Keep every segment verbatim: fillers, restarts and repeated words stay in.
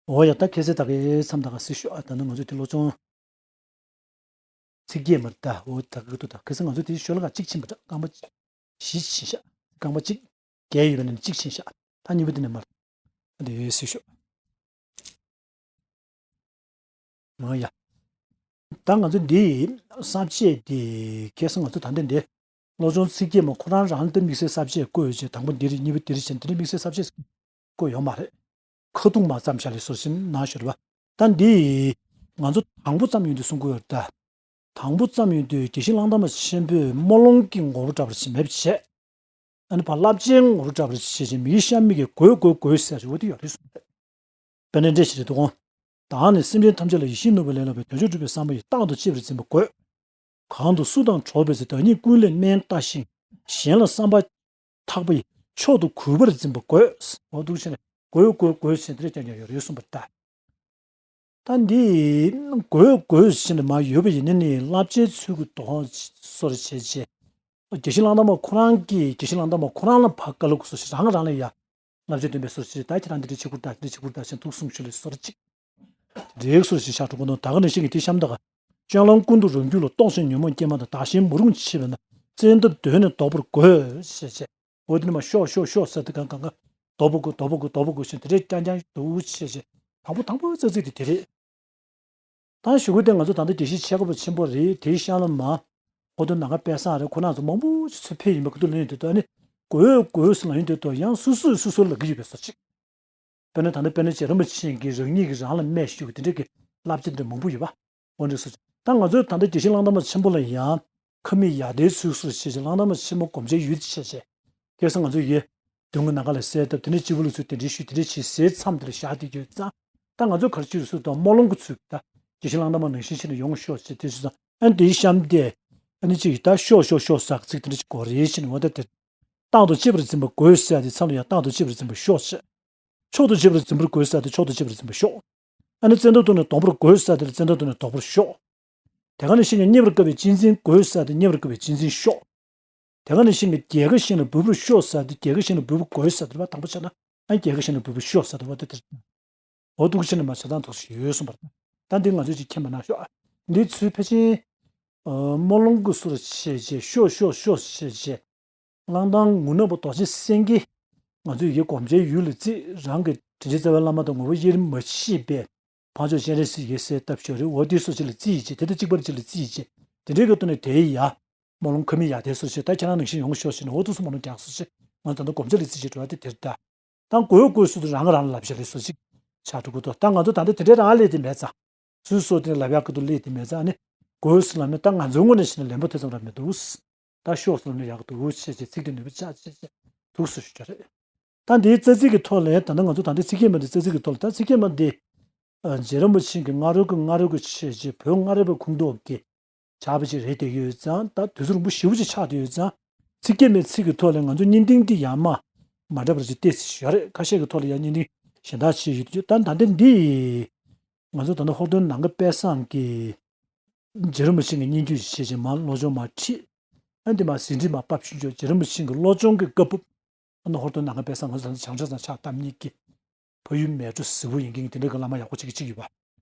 འོ་ཡ། ད་ཁ་སང་ད་གའི་མཚམས་ད་ག་སྲིད་ཤོག་ཨ། ད་ནི་ང་ཚོ་དེ་བློ་སྦྱོང་ཚིག་བརྒྱད་མར་ད། འོ་ད་ག་ཏུ་ད་ཁ་སང་ང་ཚོ་དེ་ཞོར་ལ་ག་གཅིག་ཕྱིན་པ་འདྲ། རྐང་པ་བཞི་ཕྱིན་ཤག་རྐང་པ་གཅིག་བརྒྱད་ཡོད་པ་ནས་གཅིག་ཕྱིན་ཤག་ད་གཉིས་པ་དེ་ནས་མར་ད་དེ་ཡོད་སྲིད་ཤོག་འོ་ཡ། ད་ང་ཚོ་འདི་ས་བཅད་འདི་ཁ་སང་ང་ཚོ་ད་ལྟ་འདི་བློ་སྦྱོང་ཚིག་བརྒྱད་མ་ཁོ་རང་རང་ལ་དམིགས་བསལ་ས་བཅད་བཀོད་ཡོད་ཅེས། དང་པོ་འདི་རེད། གཉིས་པ་འདི་རེད་ཅེས། འདི་རེད། དམིགས་བསལ་ས་བཅད་བཀོད་ཡོད་མ་རེད། ཁ་ཐུག་མ་བརྩམས་བཞག་ལས་སོ་ཞིམ་ན་ཤོར་བ། ད་འདི་ང་ཚོ་དང་པོ་བརྩམས་ཡོང་དུས་གསུང་གི་ཡོད་ད། དང་པོ་བརྩམས་ཡོང་དུས་དགེ་བཤེས་གླང་དར་མ་ཆེན་པོས་སྨོན་ལམ་གྱི་ངོ་བོ་འདྲ་བར་ཞིག་མེད་པ་བྱས། ཨ་ནི་ཕར་བསླབ་བྱའི་ངོ་བོ་འདྲ་བར་བྱས་ཤིང་མི་ཤ་མི་གི་དགོས་དགོས་དགོས་ཟེར་ཞིག་འོ་དེ་ཡོད་རེད་གསུངས་པས། དཔེར་ན་འགྲེལ་བཤད་རེ་འདུག་གོ། བདག་ནི་སེམས་ཅན་ཐམས་ཅད་ལ་ཡིད་བཞིན་ནོར་བུ་ལེན་སློང་བའི་དོན་མཆོག་སྒྲུབ་པའི་བསམ་པ་ཡིས་རྟག་ཏུ་གཅེས་པར་འཛིན་པ་དགོས། གང་དུ་སུ་དང་འགྲོགས་པའི་ཚེ་བདག་ཉིད་ཀུན་ལས་དམན་བལྟ་ཞིང་གཞན་ལ་བསམ་པ་ཐག་པ་ཡིས་མཆོག་ཏུ་གུས་པར་འཛིན་པ་དགོས། འོ་འདུག་བྱས་ནས་དགོས་དགོས་དགོས་ཟེར་དེ་རེད་ཀྱང་ཀྱང་ཡོད་རེད་གསུངས་པ་ལྟར། ད་འདི་དགོས་དགོས་ཟེར་ནས་མ་ཡོད་པ་ཡིན་ན་ནི་བསླབ་བྱའི་ཚུལ་གྱི་དོགས་སོར་བྱས་རྗེས། དགེ་བཤེས་གླང་དར་མ་ཁོ་རང་གིས་དགེ་བཤེས་གླང་དར་མ་ཁོ་རང་ལ་ཕར་བཀའ་སློབ་སོ་ཞིག་རང་རང་ལ་ཡ། བསླབ་བྱ་སྟོན་པའི་སོར་ཞིག་ད་ཁྱེད་རང་འདི་འདྲ་བྱེད་དགོས་ད་འདི་འདྲ་བྱེད་དགོས་ད་ཞེས་འདུག་གསུངས་ཞུ་ལས་སོར་གཅིག་འདྲེག་སོར་ཞིག་ཆགས་འགྲོ་གོ་ནོ་ད་ག་ནང་བཞིན་གྱི་དེ་གཤམ་དག་སྤྱོད་ལམ་ཀུན་ཏུ་རང་རྒྱུད་ལ་རྟོག་ཅིང་ཉོན་མོངས་སྐྱེས་མ་དང་བདག་གཞན་མུ་རུང་ཕྱེ་བས་ན་བཙན་ཐབས་གདོད་ནས་ལྡོག་པར་དགོས་ཞེས་བྱས། འོ་དེ་ནི་མ་ཤོག་ཤོག་ཤོག་ཟེར་ཏེ་གང་གང་གང་ལྡོག་པོ་དགོས་ལྡོག་པོ་དགོས་ལྡོག་པོ་དགོས་ཞེས་དེ་འདྲའི་རྐྱང་རྐྱང་འདུག་ཞེས་བྱས་དང་པོ་དང་པོ་ཙག་ཙིག་དེ་དེ་རེད། ད་ཞུ་གི་དེ་ང་ཚོ་ད་ལྟ་དགེ་བཤེས་ཆེ་ཁ་པོ་ཆེན་པོ་རེད། དེའི་ཤང་ལ་མ་ཧོར་སྟོན་ནམ་མཁའ་དཔལ་བཟང་རེད། ཁོ་རང་ཚོ་མང་པོ་ཞིག་ཚུར་ཕེབས་ཡིན་པ་ཁོ་ཚོ་ལ་ཡིན་དུས་ད་ནི་དགོས་དགོས་སུ་ལ་ཡིན་དུས་ད་ཡང་སུ་སུས་སུ་སུ་ལ་གི་ཡོད་པའི་སོ་གཅིག་དཔེར་ན་ད་ལྟ་དཔེར་ན་རྗེ་རིན་པོ་ཆེ་གིས་རང་ཉིད་ཀྱིས་རང་ལ་སྨྲས་ཞུ་གི་དེ་འདྲ་གི་བསླབ་བྱ་དེ་འདྲ་མང་པོ་ཡོད་པ། འོ་འདྲ་སོ་གཅིག་ད་ང་ཚོས་ད་ལྟ་དགེ་བཤེས་གླང་དར་མ་ཆེན་པོ་ལ་ཡང་ཁ་མིག་ཡར་ལྟའི་ཚུལ་སོར་བྱས་ཀྱི་གླང་དར་མ་ཆེན་པོ་སྒོམ་བྱའི་ཡུལ་དུ་བྱས་བྱས། ཁ་སང་ང་ཚོ་ཡི་མདུན་གྱི་ནམ་མཁའ་ལ་གསལ་བཏབ་དེ་ནས་སྤྱི་བོ་ལ་ཚུར་དེ་འདྲའི་ཞུས་དེ་འདྲའི་བྱས་ཟེར་མཚམས་དེར་བཞག་བསྡད་ཡོད་ཙང་། ད་ང་ཚོ་ག་རེ་བྱེད་རུ་སུ་དང་སྨོན་ལམ་གྱི་ཚུལ་ད་དགེ་བཤེས་གླང་དར་མ་ནང་བཞིན་བྱས་ནས་ཡོང་ཤོག་ཅེས་དེ་ཚོ་དང་ཨ་ནི་དེའི་གཤམ་དེ་ཨ་ནི་གཅིག་ད་ཤོག་ཤོག་ཤོག་ཟེར་ཚིག་དེ་འདྲ་ཅིག་གོ་རེ་བྱས་ནས་འོ་ད་དེ་རྟག་ཏུ་གཅེས་པར་འཛིན་པ་དགོས་ཟེར་དེ་མཚམས་ལ་ཡང་རྟག་ཏུ་གཅེས་པར་འཛིན་པ་ཤོག་ཅེས། མཆོག་ཏུ་གཅེས་པར་འཛིན་པར་དགོས་ཟེར་དེ་མཆོག་ཏུ་གཅེས་པར་འཛིན་པ་ཤོག་ཨ་ནི་བཙན་ཐབས་ཐོག་ནས་ལྡོག་པར་དགོས་ཟེར་དེ་ལ་བཙན་ཐབས་ཐོག་ནས་ལྡོག་པར་ཤོག་དེ་ག་ནང་བཞིན་གྱི་རྙེད་པར་དཀའ་བའི་གཅེས་འཛིན་དགོས་ཟེར་དེ་རྙེད་པར་དཀའ་བའི་གཅེས་འཛིན་ཤོག་དེ་ག་ནང་བཞིན་གྱི་རྒྱལ་ཁ་གཞན་ལ་འབུལ་བར་ཤོག་ཟེར་དེ་རྒྱལ་ཁ་གཞན་ལ་འབུལ་བ་དགོས་ཟེར་དེ་བ་དང་པོ་བྱས་ན་ཨ་རྒྱལ་ཁ་གཞན་ལ་འབུལ་བར་ཤོག་ཟེར་དེ་བ་དེ་དེ་རེད། འོ་འདུག་བྱས་ནས་མ་བྱ་སྟངས་ཐོག་ཞིག་ཡོད་གསུངས་པ་རེད། ད་འདི་ང་ཚོས་ཅིག་མཁྱེན་པ་གནང་ཤོག་འདི་ཚུལ་ཕལ་ཆེར་སྨོན་ལམ་གྱི་སོར་བྱས་རྗེས་ཤོག་ཤོག་ཤོག་བྱས་རྗེས། གླང་དར་ངུ་ནག་པོ་རྡོ་རྗེ་སེང་གེ། ང་ཚོས་ཡི་སྒོམ་བྱའི་ཡུལ་ལ་བརྩིས་རང་གི་དྲིན་ཅན་རྩ་བའི་བླ་མ་དང་ངོ་བོ་དབྱེར་མ་ཕྱེད་པའི་འཕགས་མཆོག་སྤྱན་རས་གཟིགས་ཀྱི་གསལ་བཏབ་ཤོག་རེད། འོ་དེ་སོ་གཅིག་ལ་བརྩིས་ཡིན་ཅེས་དེ་ལྟར་གཅིག་པར་གཅིག་ལ་བརྩིས་ཡིན་ཅེས་དེ་འདྲའི་གི་ཐོག་ནས་དེའི་ཡ། སྨོན་ལམ་ཁ་མིག་ཡར་ལྟའི་སོ་གཅིག་ད་ཁྱེད་རང་ནང་བཞིན་ཡོང་ཤོག་ཟེར་ནས་འོ་དེ་ཚོ་སྨོན་ལམ་རྒྱག་སོ་གཅིག་ང་ཚོ་ད་ལྟ་སྒོམ་བྱ་ལ་བརྩིས་ཅིག་འགྲོ་བ་དེ་དེར་ད། དང་དགོས་དགོས་སུ་དུ་རང་རང་ལབ་བྱ་ལས་སོ་གཅིག་ཆགས་འགྲོ་གི་འདུག་ད་ང་ཚོ་ད་ལྟ་དེ་འདྲའི་རང་ལས་དེ་མེད་ཙང་། སུས་སོ་དེ་ལབ་ཡག་གི་འདུག་ལས་དེ་མེད་ཙང་ཨ་ནི། དགོས་སུ་ལབ་ནས་ད་ང་ཚོའི་ངོས་ནས་བྱས་ན་ལན་པོ་དེ་ཙམ་ར་མི་འདུག་ད་ཤོག་སུ་ལབ་ན་ཡག་གི་འདུག་ཅེས་ཅེས་ཚིག་དེ་ནུས་པ་ཆགས་ཅེས་ཅེས་འདུག་སུ་ཞུ་རྒྱུ་རེད། ད་འདིའི་རྩ་ཚིག་གི་ཐོག་ལ་ད་ལྟ་ང་ཚོ་ད་ལྟ་ཚིག་བརྒྱད་མ་འདི་རྩ་ཚིག་གི་ཐོག་ལ་ད་ཚིག་བརྒྱད་མ་འདི། རྗེ་རིན་པོ་ཆེ་གི་སྔ་རོལ་གྱི་སྔ་རོལ་གྱི་ཆོས་རྗེ་བོད་སྔ་རོལ་པའི་ཁུངས་གཏུགས་ཀྱི་ཆགས་པ་ཅིག་རེད་དེ་ཡོད་ཙང་ད་དུས་ཚོད་རིང་པོ་ཞེ་པོ་ཅིག་ཆགས་བསྡད་ཡོད་ཙང་། ཚིག་བརྒྱད་མའི་ཚིག་གི་ཐོག་ལ་ང་ཚོ་བརྙན་ཐུང་འདི་ཡར་མར་མ་འདྲ་བ་ཅིག་ཏོག་ཙམ་ཡོད་རེད། ཁ་ཤས་ཀྱི་ཐོག་ལ་ཡང་བརྙན་ཐུང་གཞན་དག་ཅིག་ཡོད་དུས་ད་ད་ལྟ་འདི་ཡི་ང་ཚོ་ད་ལྟ་ཧོར་སྟོན་ནམ་མཁའ་དཔལ་བཟང་གིས་རྗེ་རིན་པོ་ཆེ་གི་སྙན་བརྒྱུད་ཅིག་བྱས་ཅིང་མར་བློ་སྦྱོང་མར་ཁྲིད། ཨ་འདི་མར་ཟིན་བྲིས་མར་ཕབ་ཞུས་ཆོག་རྗེ་རིན་པོ་ཆེ་གི་བློ་སྦྱོང་གི་བཀའ་ཕབ། ཨ་ནི་ཧོར་སྟོན་ནམ་མཁའ་དཔལ་བཟང་ང་ཚོ་ད་ལྟ་བྱང་ཕྱོགས་དང་ཕྱག་བཏབ་མཁན་གྱི་ཕ་ཡུལ་མལ་གྲོ་གཟིགས་པོ་ཡིན་མཁན་གྱི་དེ་འདྲ་གི་བླ་མ་ཡག་པོ་ཅིག་གཅིག་ཡོད་པ།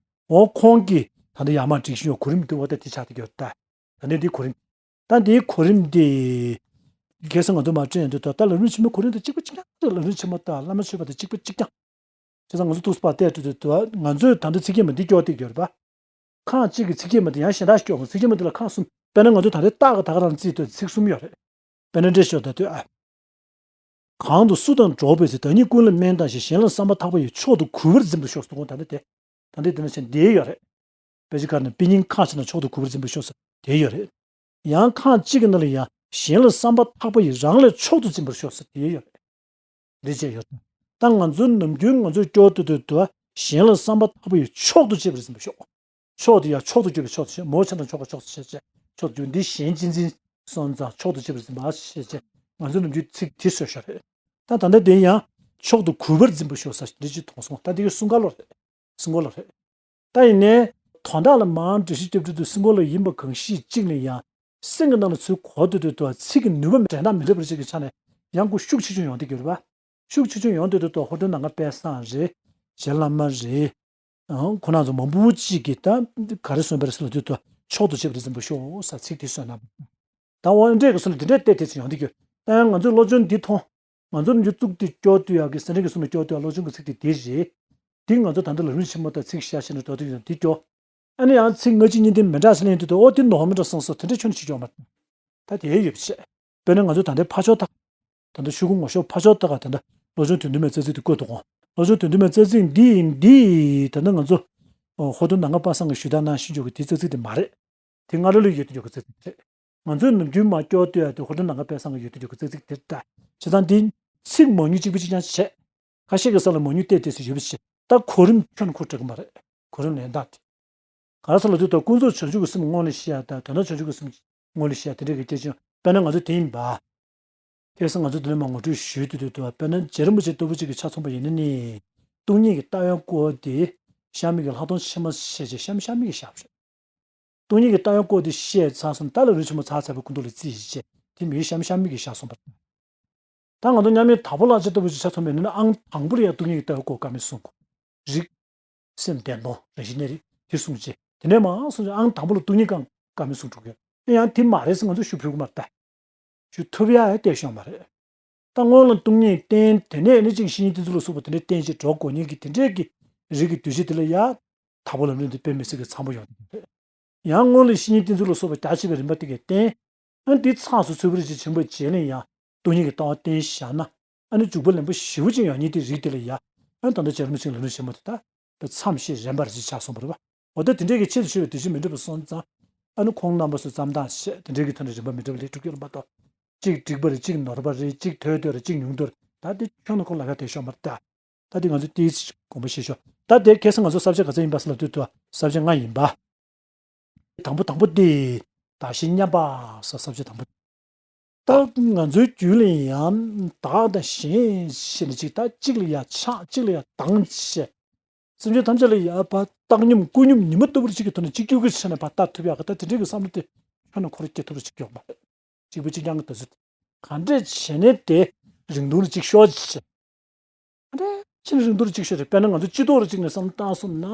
འོ་ཁོང་གིས་ད་ལྟ་ཡར་མར་བསྒྲིགས་བཞིན་ཡོད་གོ་རིམ་འདི་འོ་ད་དེ་ཆགས་བསྡད་ཡོད་ད། ད་ནི་འདི་གོ་རིམ། ད་འདིའི་གོ་རིམ་འདི། ཁ་སང་ང་ཚོ་མར་སྤྲད་ཡོང་དུས་ད་ལྟ་ལམ་རིམ་ཆེན་མོའི་གོ་རིམ་དང་གཅིག་པ་གཅིག་རྐྱང་རེད། ལམ་རིམ་ཆེན་མོ་དང་བླ་མ་མཆོད་པ་དང་གཅིག་པ་གཅིག་རྐྱང་། བྱས་ཙང་ང་ཚོ་ཐུགས་སུ་པར་གཏད་འགྲོ་དུས་ད་ང་ཚོས་ད་ལྟ་ཚིག་བརྒྱད་མ་འདི་སྐྱོར་བསྡད་ཀྱི་ཡོད་རེད་པ། ཁག་གཅིག་གི་ཚིག་བརྒྱད་མ་འདི་ཡང་གཞན་དག་སྐྱོར་དགོས། ཚིག་བརྒྱད་མ་འདི་ལ་ཁག་གསུམ། དཔེར་ན་ང་ཚོས་ད་ལྟའི་རྟགས་ཀྱི་ད་ག་རང་བརྩིས་དུས་ཚིག་གསུམ་ཡོད་རེད། དཔེར་ན་འགྲེལ་ཤོག་ད་དུས་ཨ། གང་དུ་སུ་དང་འགྲོགས་པའི་ཚེ་བདག་ཉིད་ཀུན་ལས་དམན་བལྟ་ཞིང་གཞན་ལ་བསམ་པ་ཐག་པ་ཡིས་མཆོག་ཏུ་གུས་པར་འཛིན་པར་ཤོག་ཟེར་དགོས་ད་ལྟ་དེ། ད་ལྟའི་དེ་ན་ཆེན་འདིའི་ཡོད་རེད། དཔེ་ཆ་ཁ་ནས་དཔེ་རྙིང་ཁག་ཆེ་ན་མཆོག་ཏུ་གུས་པར་འཛིན་པར་ཤོག་ཟེར་དེ་ཡོད་རེད། ཡང་ཁག་གཅིག་གི་ནང་ལ་ཡང་གཞན་ལ་བསམ་པ་ཐག་པ་ཡིས་རང་ལས་མཆོག་ཏུ་འཛིན་པར་ཤོག་ཟེར་དེ་ཡོད་རེད། འདི་བཅས་ཡོད། ད་ང་ཚོ་ནམ་རྒྱུན་ང་ཚོས་སྐྱོར་དུ་དུ་དུ་གཞན་ལ་བསམ་པ་ཐག་པ་ཡིས་མཆོག་ཏུ་གཅེས་པར་འཛིན་པར་ཤོག་མཆོག་ཏུ་ཡང་མཆོག་ཏུ་གྱུར་པའི་མཆོག་ཏུ་བྱེད། མོ་ཆ་དང་མཆོག་ག་མཆོག་ཏུ་བྱེད་ཅེས་མཆོག་ཏུ་གྱུར་འདི་གཞན་གཅེས་འཛིན་སོང་ཙང་མཆོག་ཏུ་གཅེས་པར་འཛིན་པ་ཞེས་བྱས་ང་ཚོ་ནམ་རྒྱུན་ཚིག་དེ་བཟོས་ཤོག་རེད། ད་ད་ལྟ་དེ་ཡང་མཆོག་ཏུ་གུས་པར་འཛིན་པར་ཤོག་ཟེར་འདི་ཅིག་མཐོང་སོང་། ད་འདི་གི་སྲུང་སྐར་ལོ་རེད། སྲུང་སྐར་ལོ་རེད། ད་ཡིན་ནའི་དོན་དག་ལ་མང་འགྲེལ་བཤད་རྒྱབ་དུས་སྲུང་སྐར་ལོ་ཡིན་པ་གང་ཞིག་གཅིག་ནས་ཡང་སེམས་ཀྱི་ནང་ལ་ཚུར་གོ་དུས་དུས་དུ་ཚིག་གི་ནུས་པ་འགྲན་ཟླ་མི་འདྲ་བར་ཅིག་གི་ཆ་ནས་ཡང་ཁོ་ཤུགས་ཆེ་ཆུང་ཡོང་དུས་གྱུར་པ། ཤུགས་ཆེ་ཆུང་ཡོང་དུས་དུ་ཏོ་ཧོར་སྟོན་ནམ་མཁའ་དཔལ་བཟང་རེད། རྗེ་བླ་མ་རེད། ཨང་། ཁོ་རང་ཚོ་མང་པོ་ཅིག་གིས་ད་ག་རེ་གསུངས་པ་རེད་ཟེར་ལབ་དུས་དུ་མཆོག་ཏུ་གཅེས་པ་དེ་འཛིན་པར་ཤོག་ཟེར་ཚིག་དེ་གསུངས་གནང་བ། ད་འོ་འདྲས་ཀྱི་སོ་ནས་དེ་འདྲས་བལྟས་དེ་ཚོ་ཡོང་དུས་ཀྱི། ད་ཡང་ང་ཚོས་བློ་སྦྱོང་འདི་མཐོང་། ང་ཚོ་རང་ཚོ་གཙུག་དེ་སྐྱོར་དུས་ཡག་གི་སེ་འབྲས་ཀྱི་གསུང་ལ་སྐྱོར་དུས་ཡག་བློ་སྦྱོང་གི་ཚིག་དེ་དེ་རེད། འདི་ང་ཚོ་ད་ལྟ་ལམ་རིམ་ཆེན་མོ་དང་ཚིག་བཞག་བྱས་ནས་འགྲོ་དུས་ཀྱི་འདི་སྐྱོར། ཨ་ནི་ཡང་ཚིག་སྔ་ཕྱི་གཉིས་ལྡན་མི་འདྲ་ཟེར་ལེན་དུས་དུ་ཨོ་དེ་ནོར་མི་འདྲ་སོང་སོ་དེ་འདྲས་ཁྱོན་ནས་བྱེད་ཀྱི་ཡོད་མ་རེད། ད་དེ་ཡོད་པ་བྱས། དཔེར་ན་ང་ཚོ་ད་ལྟའི་ཕར་ཕྱོགས་དག་ད་ལྟ་ཤོག་གུ་ངོ་ཤོག་ཕར་ཕྱོགས་དག་ག་ད་ལྟ་བློ་སྦྱོང་དོན་བསྡུས་མའི་རྩ་ཚིག་དེ་བཀོད་འདུག་གོ། བློ་སྦྱོང་དོན་བསྡུས་མའི་རྩ་ཚིག་འདི་ཡིན་འདི་ད་ལྟ་ང་ཚོ་ཧོར་སྡོང་ནམ་མཁའ་དཔལ་བཟང་གི་ཞུ་དག་ནང་བཞིན་འཇོག་གི་དེ་རྩ་ཚིག་དེ་མ་རེད། དེ་སྔ་ལོ་ལོ་ཡོད་དུ་འཇོག་གི་རྩ་ཚིག་རེད། ང་ཚོས་ནམ་རྒྱུན་མ་སྐྱོར་སྡོད་ཡ་དེ་ཧོར་སྡོང་ནམ་མཁའ་དཔལ་བཟང་གི་ཡོད་དུ་འཇོག་གི་རྩ་ཚིག་དེ་ད། བྱས་ཙང་འདི་ཚིག་མང་ཉུང་གཅིག་པ་གཅིག་རྐྱང་བྱས། ཁ་ཤས་ཀྱི་ས་ལ་མང་ཉུང་བལྟས་བལྟས་སུ་ཡོད་པ་བྱས། ད་གོ་རིམ་ཁྱོན་ཁོ་འགྲིག་གི་མ་རེད། གོ་རིམ་ལེན་སྟངས་དེ། ག་རེ་ཟེར་ལབ་དུས་ད་ཀུན་རྫོབ་བྱང་ཆུབ་ཀྱི་སེམས་སྔོན་ལ་ཤེས་ཡ་དང་དོན་དམ་བྱང་ཆུབ་ཀྱི་སེམས་སྔོན་ལ་ཤེས་ཡ་དེ་འདྲ་གི་སྐད་ཆ། དཔེར་ན་ང་ཚོ་དེ་ཡིན་པ། ཁ་སང་ང་ཚོ་དེ་ནས་མ་ངོ་སྤྲོད་ཞུས་དུས་དུས་དུ་དཔེར་ན་རྗེ་རིན་པོ་ཆེ་ལྟ་བུ་གཅིག་གི་ཆ་མཚོན་པ་ཡིན་ན་ནི། སྟོང་ཉིད་ཀྱི་ལྟ་བའི་སྐོར་དེ་གཤམ་མིག་གི་ལྷག་མཐོང་ཕྱི་མ་བཤད་བྱས་གཤམ་གཤམ་མིག་གི་བཞག་པ་རེད། སྟོང་ཉིད་ཀྱི་ལྟ་བའི་སྐོར་དེ་བཤད་ཚར་སོང་ད་ལ་རིན་ཆེན་མོ་ཚར་ཚར་བའི་ཀུན་རྟོག་ལ་རྩིས་བྱས་དེ་མིག་གཤམ་གཤམ་མིག་གི་བཞག་སོང་པ་རེད། ད་ང་ཚོ་མཉམ་མེད་དྭགས་པོ་ལགས་ཅིག་ལྟ་བུ་ཅིག་ཆ་མཚོན་པ་ཡིན་ན་ཨང་དང་པོ་ལ་ཡང་སྟོང་ཉིད་ཀྱི་ལྟ་བའི་སྐོར་བཀའ་མོལ་གསུང་དགོས། རིག་སེམས་བདེན་སྟོང་རང་བཞིན་གནས་རིགས་དེ་གསུངས་རྗེས་དེ་ནས་མར་སོང་ཙང་ཨང་དང་པོ་ལ་སྟོང་ཉིད་ཀྱི་བཀའ་མོལ་གསུང་འགྲོ་གི་ཡོད། ཡང་དེ་མ་རེད་ཟེར་ང་ཚོ་ཞུ་ཕོད་ཀྱི་མ་རེད་ད། ཞུ་ཐུབ་ཡ་ཡང་བལྟས་ཤོག་མ་རེད། ད་སྔོན་ལ་སྟོང་ཉིད་བསྟན་དེ་ནས་ནི་ཅིག་བཤེས་གཉེན་དེ་ཚོ་ལ་སོགས་པ་དེ་འདྲའི་བསྟན་བྱས་འགྲོ་དགོས་མཁན་གྱི་དེ་འདྲའི་གི་རིགས་ཀྱི་འདུ་ཤེས་དེ་ལ་ཡ། དྭགས་པོ་ལམ་རིམ་དེ་དཔེ་མི་སྲིད་ཀྱི་འཚམ་པོ་ཡོང་གི་རེད། ཡང་སྔོན་ལ་བཤེས་གཉེན་དེ་ཚོ་ལ་སོགས་པ་རྒྱ་ཆེ་བའི་རིམ་པ་དེ་གས་བསྟན། ཨ་འདི་ཚང་སུ་ཚུད་པ་རེད་ཅེས་བྱིན་པ་བྱས་ལན་ཡང་སྟོང་ཉིད་ཀྱི་ལྟ་བ་བསྟན་བཞག་ན། ཨ་ནི་འཇུག་པ་ལེན་པོ་ཞེ་པོ་ཅིག་ཡོང་མཁན་དེ་རིགས་དེ་ལ་ཡ། ཨ་ད་ལྟ་རྗེ་རིན་པོ་ཆེ་ལམ་རིམ་ཆེན་མོ་དེ་ད། ད་མཚམས་བཞི་རན་པ་རེ་ཅིག་ཆགས་སོང་བ་རེད་བ། འོ་ད་དེ་འདྲའི་གི་ཆེད་དུ་ཆེ་བའི་འདུ་ཤེས་མི་འགྲུབ་པ་སོང་ཙང་། ཨ་ནི་ཁོང་རྣམ་པ་ཚོ་བརྩམས་སྟངས་བཤད་དེ་འདྲའི་གི་ཐོག་ནས་རིམ་པ་མི་འདྲ་བ་ལས་སྒྲུབ་ཀྱི་ཡོད་པ་དང་། གཅིག་འགྲིག་པ་རེད་གཅིག་ནོར་བ་རེད་གཅིག་ཐོས་ཐོས་རེད་གཅིག་ཉུང་ཐོས་རེད་ད་དེ་ཁྱོན་ནས་ཁོ་ལབ་ཡ་དེ་ཤོར་མ་རེད་ད། ད་དེ་ང་ཚོ་ཏོག་ཙམ་དགོངས་པ་བཞེས་ཤོག་ད་དེ་ཁ་སང་ང་ཚོ་ས་བཅད་ག་ཚོད་ཡིན་པ་ཟེར་ལབ་དུས་དུ་ས་བཅད་ལྔ་ཡིན་པ། དང་པོ་དང་པོ་དེ། བདག་གཞན་མཉམ་པ་ཟེར་ས་བཅད་དང་པོ། ད་ང་ཚོའི་རྒྱུད་ལ་ཡང་བདག་དང་གཞན་ཞེས་ནས་ཅིག་ད་གཅིག་ལ་ཡང་ཆགས་གཅིག་ལ་ཡང་སྡང་བྱས། སེམས་ཅན་ཐམས་ཅད་ལ་ཡང་བ་བཏང་སྙོམས་བཀུག་སྙོམས་ཉི་མ་ལྟ་བུར་གཅིག་གི་ཐོག་ནས་གཅིག་གྱུར་གྱི་ཆ་ནས་བ་ལྟ་ཐུབ་ཡག་གི་ད་དེ་འདྲའི་གི་བསམ་བློ་དེ་ཁྱོན་ནས་འཁོར་སྐྱེ་ཐུབ་རེ་བྱེད་ཀྱི་ཡོད་མ་རེད། གཅིག་པུ་གཅིག་རྐྱང་གི་དུས་ཚོད་ག་འདྲས་བྱས་ནས་དེ་རིང་ཐུང་ལ་གཅིག་ཤོར་བྱས། ཕྱིན་རིང་དུ་གཅིག་ཤོས་རེད། དཔེར་ན་ང་ཚོ་སྤྱི་ཚོགས་རེ་གཅིག་ནས་བསམ་བློ་བཏང་སོང་ན།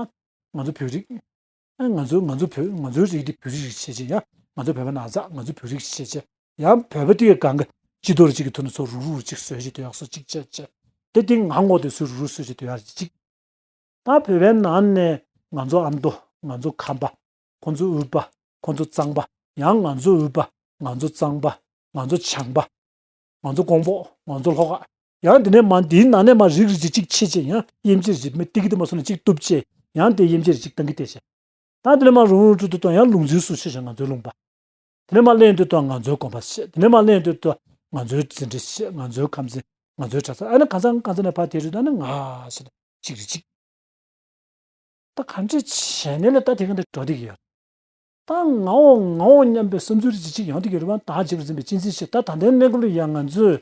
ང་ཚོ་བོད་རིགས། ཨ་ང་ཚོ་ང་ཚོ་བོད་ང་ཚོའི་རིགས་འདི་བོད་རིགས་ཤིག་བྱས་བྱས་ཡང་ང་ཚོ་བོད་པ་ནང་ཚགས་ང་ཚོ་བོད་རིགས་ཤིག་བྱས་བྱས་ཡང་བོད་པ་དེ་གའི་སྒང་ག་སྤྱི་ཚོགས་རེ་གཅིག་གི་ཐོག་ནས་ཚུར་རུག་རུག་གཅིག་བཟོས་བྱས་སྡོད་ཡག་སོ་གཅིག་བྱས་བྱས། དེ་དེ་ང་ངོ་དེ་ཚུར་རུག་རུག་བཟོས་བྱས་སྡོད་ཡག་གཅིག་ད་བོད་པའི་ནང་ནས་ང་ཚོ་ཨ་མདོ་ང་ཚོ་ཁམས་པ། ཁོང་ཚོ་དབུས་པ། ཁོང་ཚོ་གཙང་པ། ཡང་ང་ཚོ་དབུས་པ། ང་ཚོ་གཙང་པ། ང་ཚོ་བྱང་པ། ང་ཚོ་ཀོང་པོ། ང་ཚོ་ལྷོ་ཁ། ཡང་དེ་ནས་མ་འདིའི་ནང་ནས་མ་རིགས་རིགས་གཅིག་གཅིག་ཕྱེ་བྱས་ཡང་དབྱེ་འབྱེད་རིགས་མི་ཏིག་ཏི་མ་སོང་ནས་གཅིག་གཏུབ་བྱས་ཡང་དེ་དབྱེ་འབྱེད་རིགས་གཅིག་བཏང་གི་བལྟས་བྱས། ད་དེ་ནས་མ་རུང་རུང་ཀྲུ་ཏུ་ཏོ་ཡང་ལུང་འཛིན་སུ་ཕྱེ་བྱས་ང་ཚོའི་ལུང་པ། དེ་ནས་མ་གླེང་དུས་ཏོ་ང་ཚོའི་དགོན་པ་ཕྱེ། དེ་ནས་མ་གླེང་དུས་ཏོ་ང་ཚོའི་འཛིན་གྲྭ་ཕྱེ། ང་ཚོའི་ཁམས་ཚན། ང་ཚོའི་གྲྭ་ཚང་། ཨ་ནི་གང་ཚང་གང་ཚང་ནས་ཕར་དེ་རུ་ད་ནི་ང་ཕྱེ་ན་གཅིག་རེད་གཅིག་ད་ག་འདྲས་བྱས་ནས་ལ་ད་དེ་ག་འདྲ་འགྲོ་བསྡད་ཀྱི་ཡོད། ད་ངའོ་ངའོ་སྙམ་པའི་བསམ་ཚུལ་རེ་ཅིག་ཡོང་བསྡད་ཀྱི་རེད་བ། བདག་གཅེས་པར་འཛིན་པའི་གཅེས་འཛིན་ཞེས་ད་ད་ལྟའི་གནས་སྐབས་ལ་ཡང་ང་ཚོས་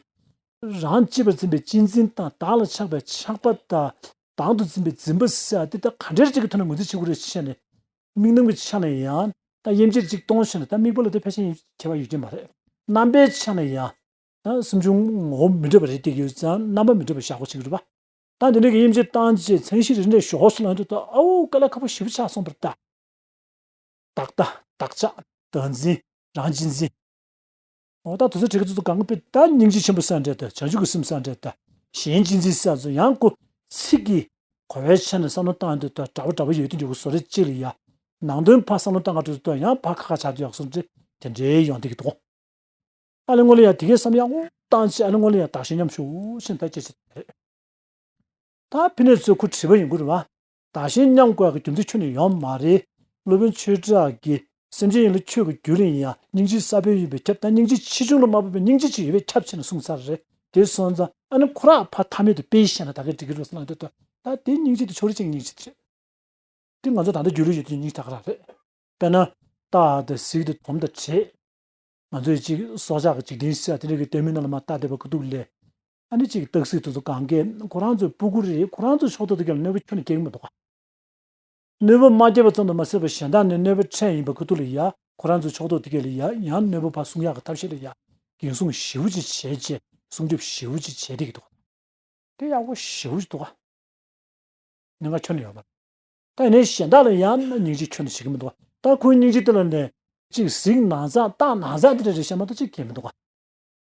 རང་གཅེས་པར་འཛིན་པའི་གཅེས་འཛིན་དང་བདག་ལ་ཆགས་པའི་ཆགས་པ་དང་བདག་ཏུ་འཛིན་པའི་འཛིན་པ་ཟེར་ཡ་དེ་ད་ག་འདྲའི་ཅིག་གི་ཐོག་ནས་ངོས་འཛིན་བྱེད་དགོས་རེད་ཅེས་ནས། དམིགས་རྣམ་གྱི་ཆ་ནས་ཡང་ད་དབྱེ་འབྱེད་ཅིག་གཏོང་ཞེས་ནས་ད་དམིགས་པ་ལ་ད་ཕལ་ཆེར་ཁྱད་པར་ཡོད་ཀྱི་མ་རེད། རྣམ་པའི་ཆ་ནས་ཡང་། ད་སེམས་བྱུང་ངོ་བོ་མི་འདྲ་བ་རེད་བསྡད་ཀྱི་ཡོད་ཙང་རྣམ་པ་མི་འདྲ་བ་བཞག་དགོས་བྱེད་ཀྱི་རེད་པ། ད་འདི་འདྲ་གི་དབྱེ་འབྱེད་བཏང་རྗེས་མཚན་གཞི་རེ་འདྲ་ཞོག་སོང་ལ་འདུག་ད་ཨའུ་དཀའ་ལས་ཁག་པོ་ཞེ་པོ་ཆགས་སོང་བ་རེད་ད། བདག་ལྟ་བདག་ཆགས་བདག་འཛིན་རང་གཅེས་འཛིན། འོ་ད་དེ་ཚོ་བྲིས་ཀ་ཚོ་གང་ག་དཔེ་ད་སྙིང་རྗེ་ཆེན་པོ་ས་འདྲ་ད་བྱང་ཆུབ་ཀྱི་སེམས་ས་འདྲ་ད་གཞན་གཅེས་འཛིན་ས་ཚོ་ཡང་ཁོ་ཚིག་གི་གོ་བའི་ཆ་ནས་བསམ་བློ་བཏང་དུས་ད་འདྲ་བོ་འདྲ་བོ་ཡོད་དུས་འདྲ་བོ་བཟོ་རེ་གཅིག་ལ་ཡ། ནང་དོན་ཕར་བསམ་བློ་བཏང་ག་འགྲོ་དུས་ད་ཡང་ཕར་ཁ་ཁ་ཆགས་དུས་ཡག་སོང་འདྲ་དེ་འདྲའི་ཡོང་བསྡད་ཀྱི་འདུག་ཨ་ལེ་ངོ་ལེ་ཡ་དེ་གའི་བསམ་ཡག་འོ་བཏང་ཅི་ཨ་ལེ་ངོ་ལེ་ཡ་བདག་གཞན་མཉམ་ཞུགས་ཞེས་ད་ཅི་ཞིག་རེད། ད་ཕི་ནས་ཚོས་ཁུ་བྲིས་པ་ཡིན་དགོས་རེད་བ། བདག་གཞན་མཉམ་དགོས་ཡག་གི་རྒྱུ་མཚན་ཁྱོན་ནས་ཡོད་མ་རེད། སློབ་དཔོན་ཆོས་གྲགས་ཀྱིས་སེམས་ཅན་ཡིན་ལ་ཆོས་ཀྱི་རྒྱུ་ལ་ཡིན་ཡང་སྙིང་རྗེའི་ས་བོན་ཡིན་པས་ཁྱབ་ད་སྙིང་རྗེ་ཆེ་ཆུང་ལ་མ་བབ་པའི་སྙིང་རྗེ་ཅིག་ཡོད་པས་ཁྱབ་ཆེ་ན་གསུངས་ཚར་རེད། དེ་སོང་ཙང་ཨ་ནི་ཁོ་རང་ཕ་ཐ་མེད་དུ་དཔེ་བཤད་ན་ད་གའི་འགྲིག་གི་རེད་བསམ་ལ་འདོད་ད་དེ་སྙིང་རྗེ་དེ་ཕྱོགས་རིས་ཅན་གྱི་སྙིང་རྗེ་དེ་རེད། དེ་ང་ཚོ་ད་ལྟ་རྒྱུད་ལ་ཡོད་དུས་སྙིང་རྗེ་ད་ག་རང་རེད། དཔེར་ན། སྟག་དང་གཟིག་དང་དོམ་དང་དྲེད། ང་ཚོའི་ཅིག་སྲོག་ཆགས་ཀྱི་འཇིག་རྟེན་ཟེར་དེ་འདྲ་གི་ལྟད་མོའི་ནང་ལ་མར་ལྟ་བསྡད་པ་ཁུ་ཐུག་ལས། ཨ་ནི་ཅིག་སྟག་གཟིག་དེ་ཚོ་གང་གས་ཁོ་རང་ཚོའི་སྤུ་གུ་རེད། ཁོ་རང་ཚོ་ཕྱོགས་གཏོགས་དེ་གས་ལ་གནོད་པ་ཁྱོན་ནས་སྐྱེལ་གྱི་མི་འདུག་ག་གནོད་པ་མ་སྐྱེལ་བ་ཙམ་དུ་མ་ཟད་པར་གཞན་དག་ནས་གནོད་པ་འཕྲད་ཡིན་པ་ཁུ་ཐུག་ལ་ཡ། ཁོ་རང་ཚོའི་ཕྱོགས་གཏོགས་དེ་གས་ལ་ཡ་ཡང་གནོད་པ་ཕར་སྲུང་ཡག་གི་ཐབས་ཤེས་ལ་ཡ། འགན་སྲུང་ཞེ་པོ་ཅིག་བྱས་རྗེས་སྲུང་སྐྱོབ་ཞེ་པོ་ཅིག་བྱས་བསྡད་ཀྱི་འདུག་ག་དེ་ཡག་པོ་ཞེ་པོ་ཅིག་འདུག་ག་གནད་འགག་ཁྱོན་ནས་ཡོད་མ་རེད། ད་ཡིན་ནའི་གཞན་དག་ལ་ཡང་སྙིང་རྗེ་ཁྱོན་ནས་བྱེད་ཀྱི་མི་འདུག་བ། ད་ཁོའི་སྙིང་རྗེ་དེ་ལ་ནས་ཅིག་གཟིགས་ན་ཚ་བལྟ་ན་ཚ་དེ་འདྲ་རེད་བཤད་མ་གཏོགས་ཅིག་གལ་མི་འདུག་བ།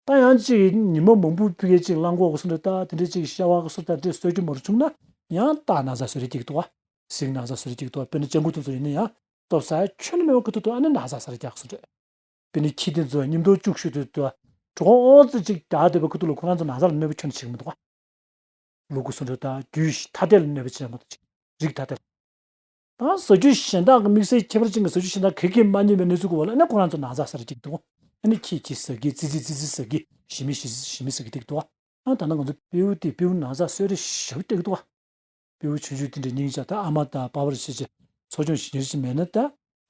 ད་ཡང་ཅིག་ཉི་མ་མང་པོ་ཕ་གིར་ཅིག་གླང་གོག་གི་སོ་འདྲ་ད་དེ་འདྲ་ཅིག་ཤ་བ་གི་སོ་ད་དེ་འདྲ་གསོད་རྒྱུ་མ་རུ་བྱུང་ན་ཡང་བལྟ་ན་ཚ་བཟོ་རེ་སྐྱེ་གི་འདུག་བ། གཟིགས་ན་ཚ་བཟོ་རེ་སྐྱེ་གི་འདུག་བ། དཔེར་ན་སྤྱང་ཀི་དེ་ཚོ་ཡིན་ན་ཡང་ལྟོ་ཟ་ཡ་ཁྱོན་ནས་མེད་པ་གི་ཐོག་ཏུ་ཨ་ནི་ན་ཚ་ཟ་རེ་རྒྱག་སོ་འདྲ། དཔེར་ན་ཁྱི་དེ་ཚོ་མཉམ་དུ་བཅུག་ཤོད་དུས་དུ་གྲོད་ཁོག་ཨོ་ཙི་ཅིག་རྒྱག་བསྡད་པའི་ཁུ་ཐུག་ལ་ཁོ་རང་ཚོ་ན་ཚ་ལ་གནོད་པ་ཁྱོན་ནས་བྱེད་ཀྱི་མི་འདུག་བ། ལུ་གུ་སོ་འདྲ་དང་རྒྱུད་ཐ་དད་ལ་གནོད་པ་བྱེད་མ་གཏོགས་ཅིག་རིགས་ཐ་དད་ལ། ད་ཟ་རྒྱུ་གཞན་དག་གི་དམིགས་བསལ་ཁྱད་པར་ཅན་གྱི་ཟ་རྒྱུ་གཞན་དག་ག་གེ་མ་རྙེད་པའི་གནས་ཚུལ་གྱི་འོག་ལ་ཨ་ནི་ཁོ་རང་ཚོ་ན་ཚ་ཟ་རེ་སྐྱེ་གི་འདུག་ཨ་ནི་ཁྱི་ཁྱི་ཟ་གི་ཙི་ཙི་ཙི་ཙི་ཟ་གི་ཞི་མི་ཞི་ཞི་མི་ཟ་གི་སྐྱེ་གི་འདུག་བ། ཨ་ད་ནང་ང་ཚོ་སྤྲེའུ་དེ་སྤྲེའུ་ན་ཚ་གསོད་རེ་ཞེ་པོ་སྐྱེ་གི་འདུག་བ། སྤྲེའུ་ཆུང་ཆུང་དེ་འདྲ་སྙིང་རྗེ་ད་ཨ་མ་དང་པ་ཕར་བྱེད་ཅེས་འཚོ་སྐྱོང་བྱེད་ཉེར་ཅིག་མེད་ན་ད་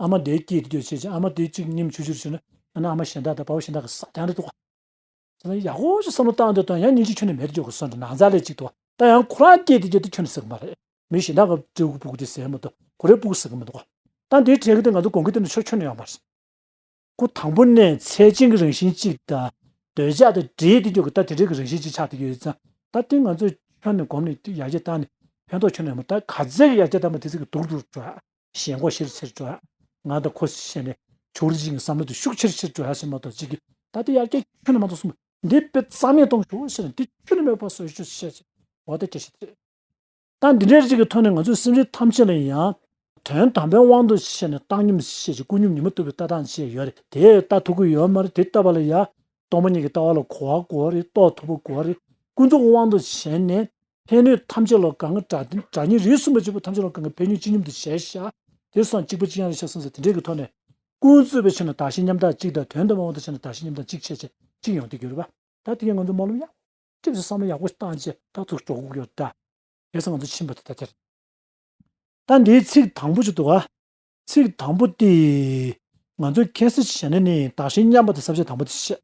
ཨ་མ་དེ་སྐྱེས་དེ་སྐྱོ་བྱེད་ཅེས་ཨ་མ་དེ་གཅིག་ཉིམ་ཆུང་ཆུང་རེ་བྱུང་ན་ཨ་ན་ཨ་མ་གཞན་དག་དང་པ་ཕ་གཞན་དག་གི་ཟ་རྐྱང་རེད་འདུག་བ། ད་ཡག་པོ་ཞིག་བསམ་བློ་བཏང་འདོད་དང་ཡང་སྙིང་རྗེ་ཁྱོན་ནས་མེད་དུ་འཇོག་གི་སོང་འདྲ་ན་ཚ་ལས་གཅིག་ཏུ་ད་ཡང་ཁོ་རང་སྐྱེས་དེ་སྐྱེས་དེ་ཁྱོན་ནས་ཟེར་གི་མ་རེད། མི་གཞན་དག་གི་སྤྲེའུ་སྤུ་གུ་དེ་ཟེར་མ་གཏོགས་ཁོ་རའི་སྤུ་གུ་ཟེར་གི་མི་འདུག་ག་ད་འདིའི་གྲས་ཀྱི་དེ་ང་ཚོ་དགོངས་ཀྱི་དེ་འདྲ་ཆོ་ཁྱོན་ནས་ཡོད་མ་རེད། ཁོ་དང་པོ་ནས་ཚད་ཅན་གྱི་རང་བཞིན་གཅིག་དང་འདོད་ཆགས་དང་འདྲེས་དེ་འཇོག་གི་ད་དེ་འདྲའི་གི་རང་བཞིན་གཅིག་ཆགས་བསྡད་ཡོད་ཙང་ད་དེ་ང་ཚོས་ཁྱོན་ནས་གོམས་ནས་ཡར་རྒྱས་བཏང་ནས་ཕན་ཐོགས་ཁྱོན་ནས་ཡོད་མ་རེད། ད་ག་ཚད་ཀྱི་ཡར་རྒྱས་བཏང་མ་དེ་ཚད་ཀྱི་སྡུག་རུ་འགྲོ་ཡ། ཞེན་ཁོག་ཤེར་ཤེར་འགྲོ་ཡ། ང་དང་ཁོ་བྱས་ནས་ཕྱོགས་རིས་ཅིག་གི་བསམ་བློ་དེ་ཤུགས་ཆེར་ཆེར་འགྲོ་ཡ་ཞིག་མ་གཏོགས་ཅིག་གི་ད་ལྟ་ཡར་རྒྱས་ཁྱོན་ནས་མ་གཏོགས་གསུངས་པ་འདི་དཔེ་རྩ་མེད་གཏོང་ཤོག་ཟེར་ནས་འདི་ཁྱོན་ནས་མེད་པ་བཟོ་ཤོག་ཟེར་བྱས་འོ་ད་སྐད་ཆ་དེ་རེད། ད་འདི་འདྲའི་རིགས་ཀྱི་ཐོག་ནས་ང་ཚོས་སེམས་ཅན་ཐམས་ཅད་ལ་ཡང་དོན་དམ་པའི་དབང་དུ་བྱས་ནས་བཏང་སྙོམས་བྱས་ཀྱི་ཀུན་སྙོམས་ཉི་མ་གཏུབ་པའི་ལྟ་སྟངས་བཅས་ཡོད་རེད། དེ་ལྟ་ཐུབ་ཀྱི་ཡོད་མ་རེད། དེ་ལྟ་བ་ལ་ཡང་སྟོང་པ་ཉིད་ཀྱི་ལྟ་བ་ལ་གོ་བ་དགོས་རེད། རྟོགས་ཐུབ་པ་དགོས་རེད། ཀུན་རྫོབ་དབང་དུ་བྱས་ནས། ཕན་གནོད་ཐམས་ཅད་ལ་གང་ག་དགྲ་དགྲ་གཉེན་རིགས་གསུམ་པ་གཅིག་པུ་ཐམས་ཅད་ལ་གང་ག་ཕན་གནོད་གཅིག་མཉམ་དུ་བྱས་ཤག་དེ་སོང་གཅིག་པ་གཅིག་རྐྱང་རེད་ཤག་གསུངས་ས་དེ་འདྲའི་གི་ཐོག་ནས་ཀུན་རྫོབ་པའི་ཆ་ནས་བདག་གཞན་མཉམ་བརྟག་གཅིག་དང་དོན་དམ་པའི་དབང་དུ་བྱས་ནས་བདག་གཞན་མཉམ་བརྟག་གཅིག་བྱས་བྱས་གཅིག་ཡོང་བསྡད་ཀྱི་ཡོད་རེད་པ། ད་དེ་གས་ང་ཚོ་སྨོན་ལམ་ཡག་ཅིག་བྱས་བསམ་བློ་ཡག་པོ་བཏང་བྱས་ད་ཐུགས་འཇོག་དགོས་ཀྱི་ཡོད་རེད་ད། དེ་ས་ང་ཚོ་ཕྱིན་པ་དེ་ད་དེར། ད་འདིའི་ཚིག་དང་པོ་ཅིག་འདུག་ག་ཚིག་དང་པོ་དེ། ང་ཚོས་ཁ་སང་བྱས་ན་ནི་བདག་གཞན་མཉམ་པ་དེ་ས་བཅད་དང་པོ་དེ་བཤད།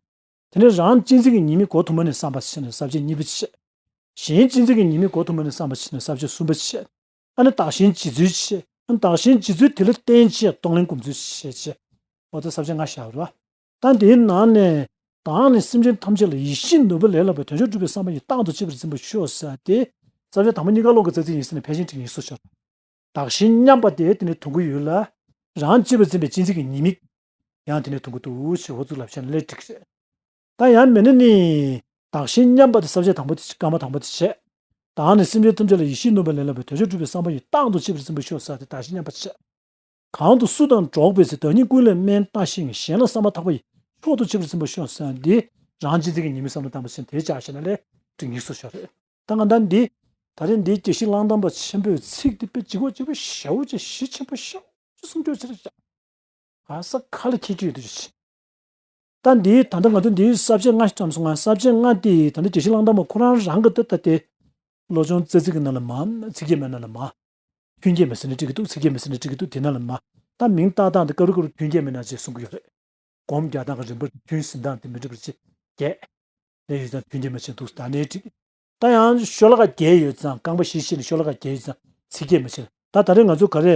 དེ་ནས་རང་གཅེས་འཛིན་གྱི་ཉེས་དམིགས་གོ་དུ་མ་ནས་བསམ་པ་བྱས་ནས་ས་བཅད་གཉིས་པ་བཤད། གཞན་གཅེས་འཛིན་གྱི་ཉེས་དམིགས་གོ་དུ་མ་ནས་བསམ་པ་བྱས་ནས་ས་བཅད་གསུམ་པ་བཤད། ཨ་ནི་བདག་གཞན་བརྗེ་ཚུལ་བཤད། ཨ་ནི་བདག་གཞན་བརྗེ་ཚུལ་དེ་ལ་བརྟེན་བྱས་གཏོང་ལེན་སྒོམ་ཚུལ་བཤད་བྱས། འོ་ད་ས་བཅད་ལྔ་བཞག་རེད་བ། ད་འདིའི་ནང་ནས། བདག་ནི་སེམས་ཅན་ཐམས་ཅད་ལ་ཡིད་བཞིན་ནོར་བུ་ལས་ལྷག་པའི་དོན་མཆོག་སྒྲུབ་པའི་བསམ་པ་ཡིས་རྟག་ཏུ་གཅེས་པར་འཛིན་པར་ཤོག་ཟེར་ཏེ། ས་བཅད་དང་པོ་གཉིས་ཀ་ཀློག་གི་རྩ་ཚིག་ཡིན་ཟེར་ནས་ཕལ་ཆེར་དེ་ཡིན་གསུངས་ཤོག་བདག་གཞན་མཉམ་པ་དེ་དེ་ནས་ཐོན་གྱི་ཡོད་ལ། རང་གཅེས་པར་འཛིན་པའི་གཅེས་འཛིན་གྱི་ཉེས་དམིགས། ཡང་དེ་ནས་ཐོན་གྱི་འདུག་ཞེས་འོ་ཚུགས་ལབ་བྱས་ན་ལས་འགྲིག་རེད། ད་ཡང་མིན་ན་ནི། བདག་གཞན་མཉམ་པ་དེ་ས་བཅད་དང་པོ་དེ་སྐར་མ་དང་པོ་དེ་བྱས། བདག་ནི་སེམས་ཅན་ཐམས་ཅད་ལ་ཡིད་བཞིན་ནོར་བུ་ལས་ལྷག་པའི་དོན་མཆོག་སྒྲུབ་པའི་བསམ་པ་ཡིས་རྟག་ཏུ་གཅེས་པར་འཛིན་པར་ཤོག་ཟེར་ཏེ་བདག་གཞན་མཉམ་པ་བྱས། གང་དུ་སུ་དང་འགྲོགས་པའི་ཚེ། བདག་ཉིད་ཀུན་ལས་དམན་ལྟ་ཞིང་། གཞན་ལ་བསམ་པ་ཐག་པ་ཡིས། མཆོག་ཏུ་གཅེས་པར་འཛིན་པར་ཤོག་ཟེར་ཡ་འདི། རང་གཅེས་འཛིན་གྱི་ཉེས་དམིགས་བསམ་བློ་བཏང་བ་ཞིག་དེ་བྱས་ཤེ་ན་ལས་འགྲིག་ངེས་སུ་ཤོར་རེད། ད་ང་ད་འདི། ད་རེས་འདི་དགེ་བཤེས་གླང་ཐང་པ་ཆེན་པོས་ཚིག་འདི་དཔེ་ལྗིད་ཁོག་ལྗིད་པོ་ཞེ་པོ་ཅིག་གཞི་ཆེན་པོ་ཞེ་པོ་ཅིག་གསུང་རྒྱུ་ཅིག་རེད་ཤག་ག་ས་ཁ་ལ་འཁྱེར་རྒྱུ་ཡོད་དུ་ཅིག་ད་འདི་ད་ལྟ་ང་ཚོ་འདིའི་ས་བཅད་ལྔ་ཞིག་བཀྲམ་སོང་ང་། ས་བཅད་ལྔ་དེ་ད་ལྟ་དགེ་བཤེས་གླང་ཐང་པ་ཁོ་རང་རང་གི་ད་ལྟ་དེ། བློ་སྦྱོང་རྩ་ཚིག་གི་ནང་ལ་མ། ཚིག་བརྒྱད་མའི་ནང་ལ་མ། ཐུན་བརྒྱད་མ་ཟེར་ན་འགྲིག་གི་འདུག་ཚིག་བརྒྱད་མ་ཟེར་ན་འགྲིག་གི་འདུག་དེ་ནང་ལ་མ། ད་མིང་བཏགས་སྟངས་དེ་སྐབས་རེ་སྐབས་རེ་ཐུན་བརྒྱད་མའི་ནང་ཅེས་གསུང་གི་ཡོད་རེད། སྒོམ་རྒྱག་སྟངས་ཀྱི་རིམ་པར་ཐུན་འཛིན་སྟངས་དེ་མི་འགྲིག་པར་ཅེས་བརྒྱད། དེ་ཡོད་ཙང་ཐུན་བརྒྱད་མ་ཟེར་འདུག་ད་ནས་འགྲིག་ད་ཡང་ཤོ་ལོ་ཀ་བརྒྱད་ཡོད་ཙང་རྐང་པ་བཞི་བྱས་ནས་ཤོ་ལོ་ཀ་བརྒྱད་ཡོད་ཙང་ཚིག་བརྒྱད་མ་བྱས། ད་ད་རེས་ང་ཚོ་ག་རེ།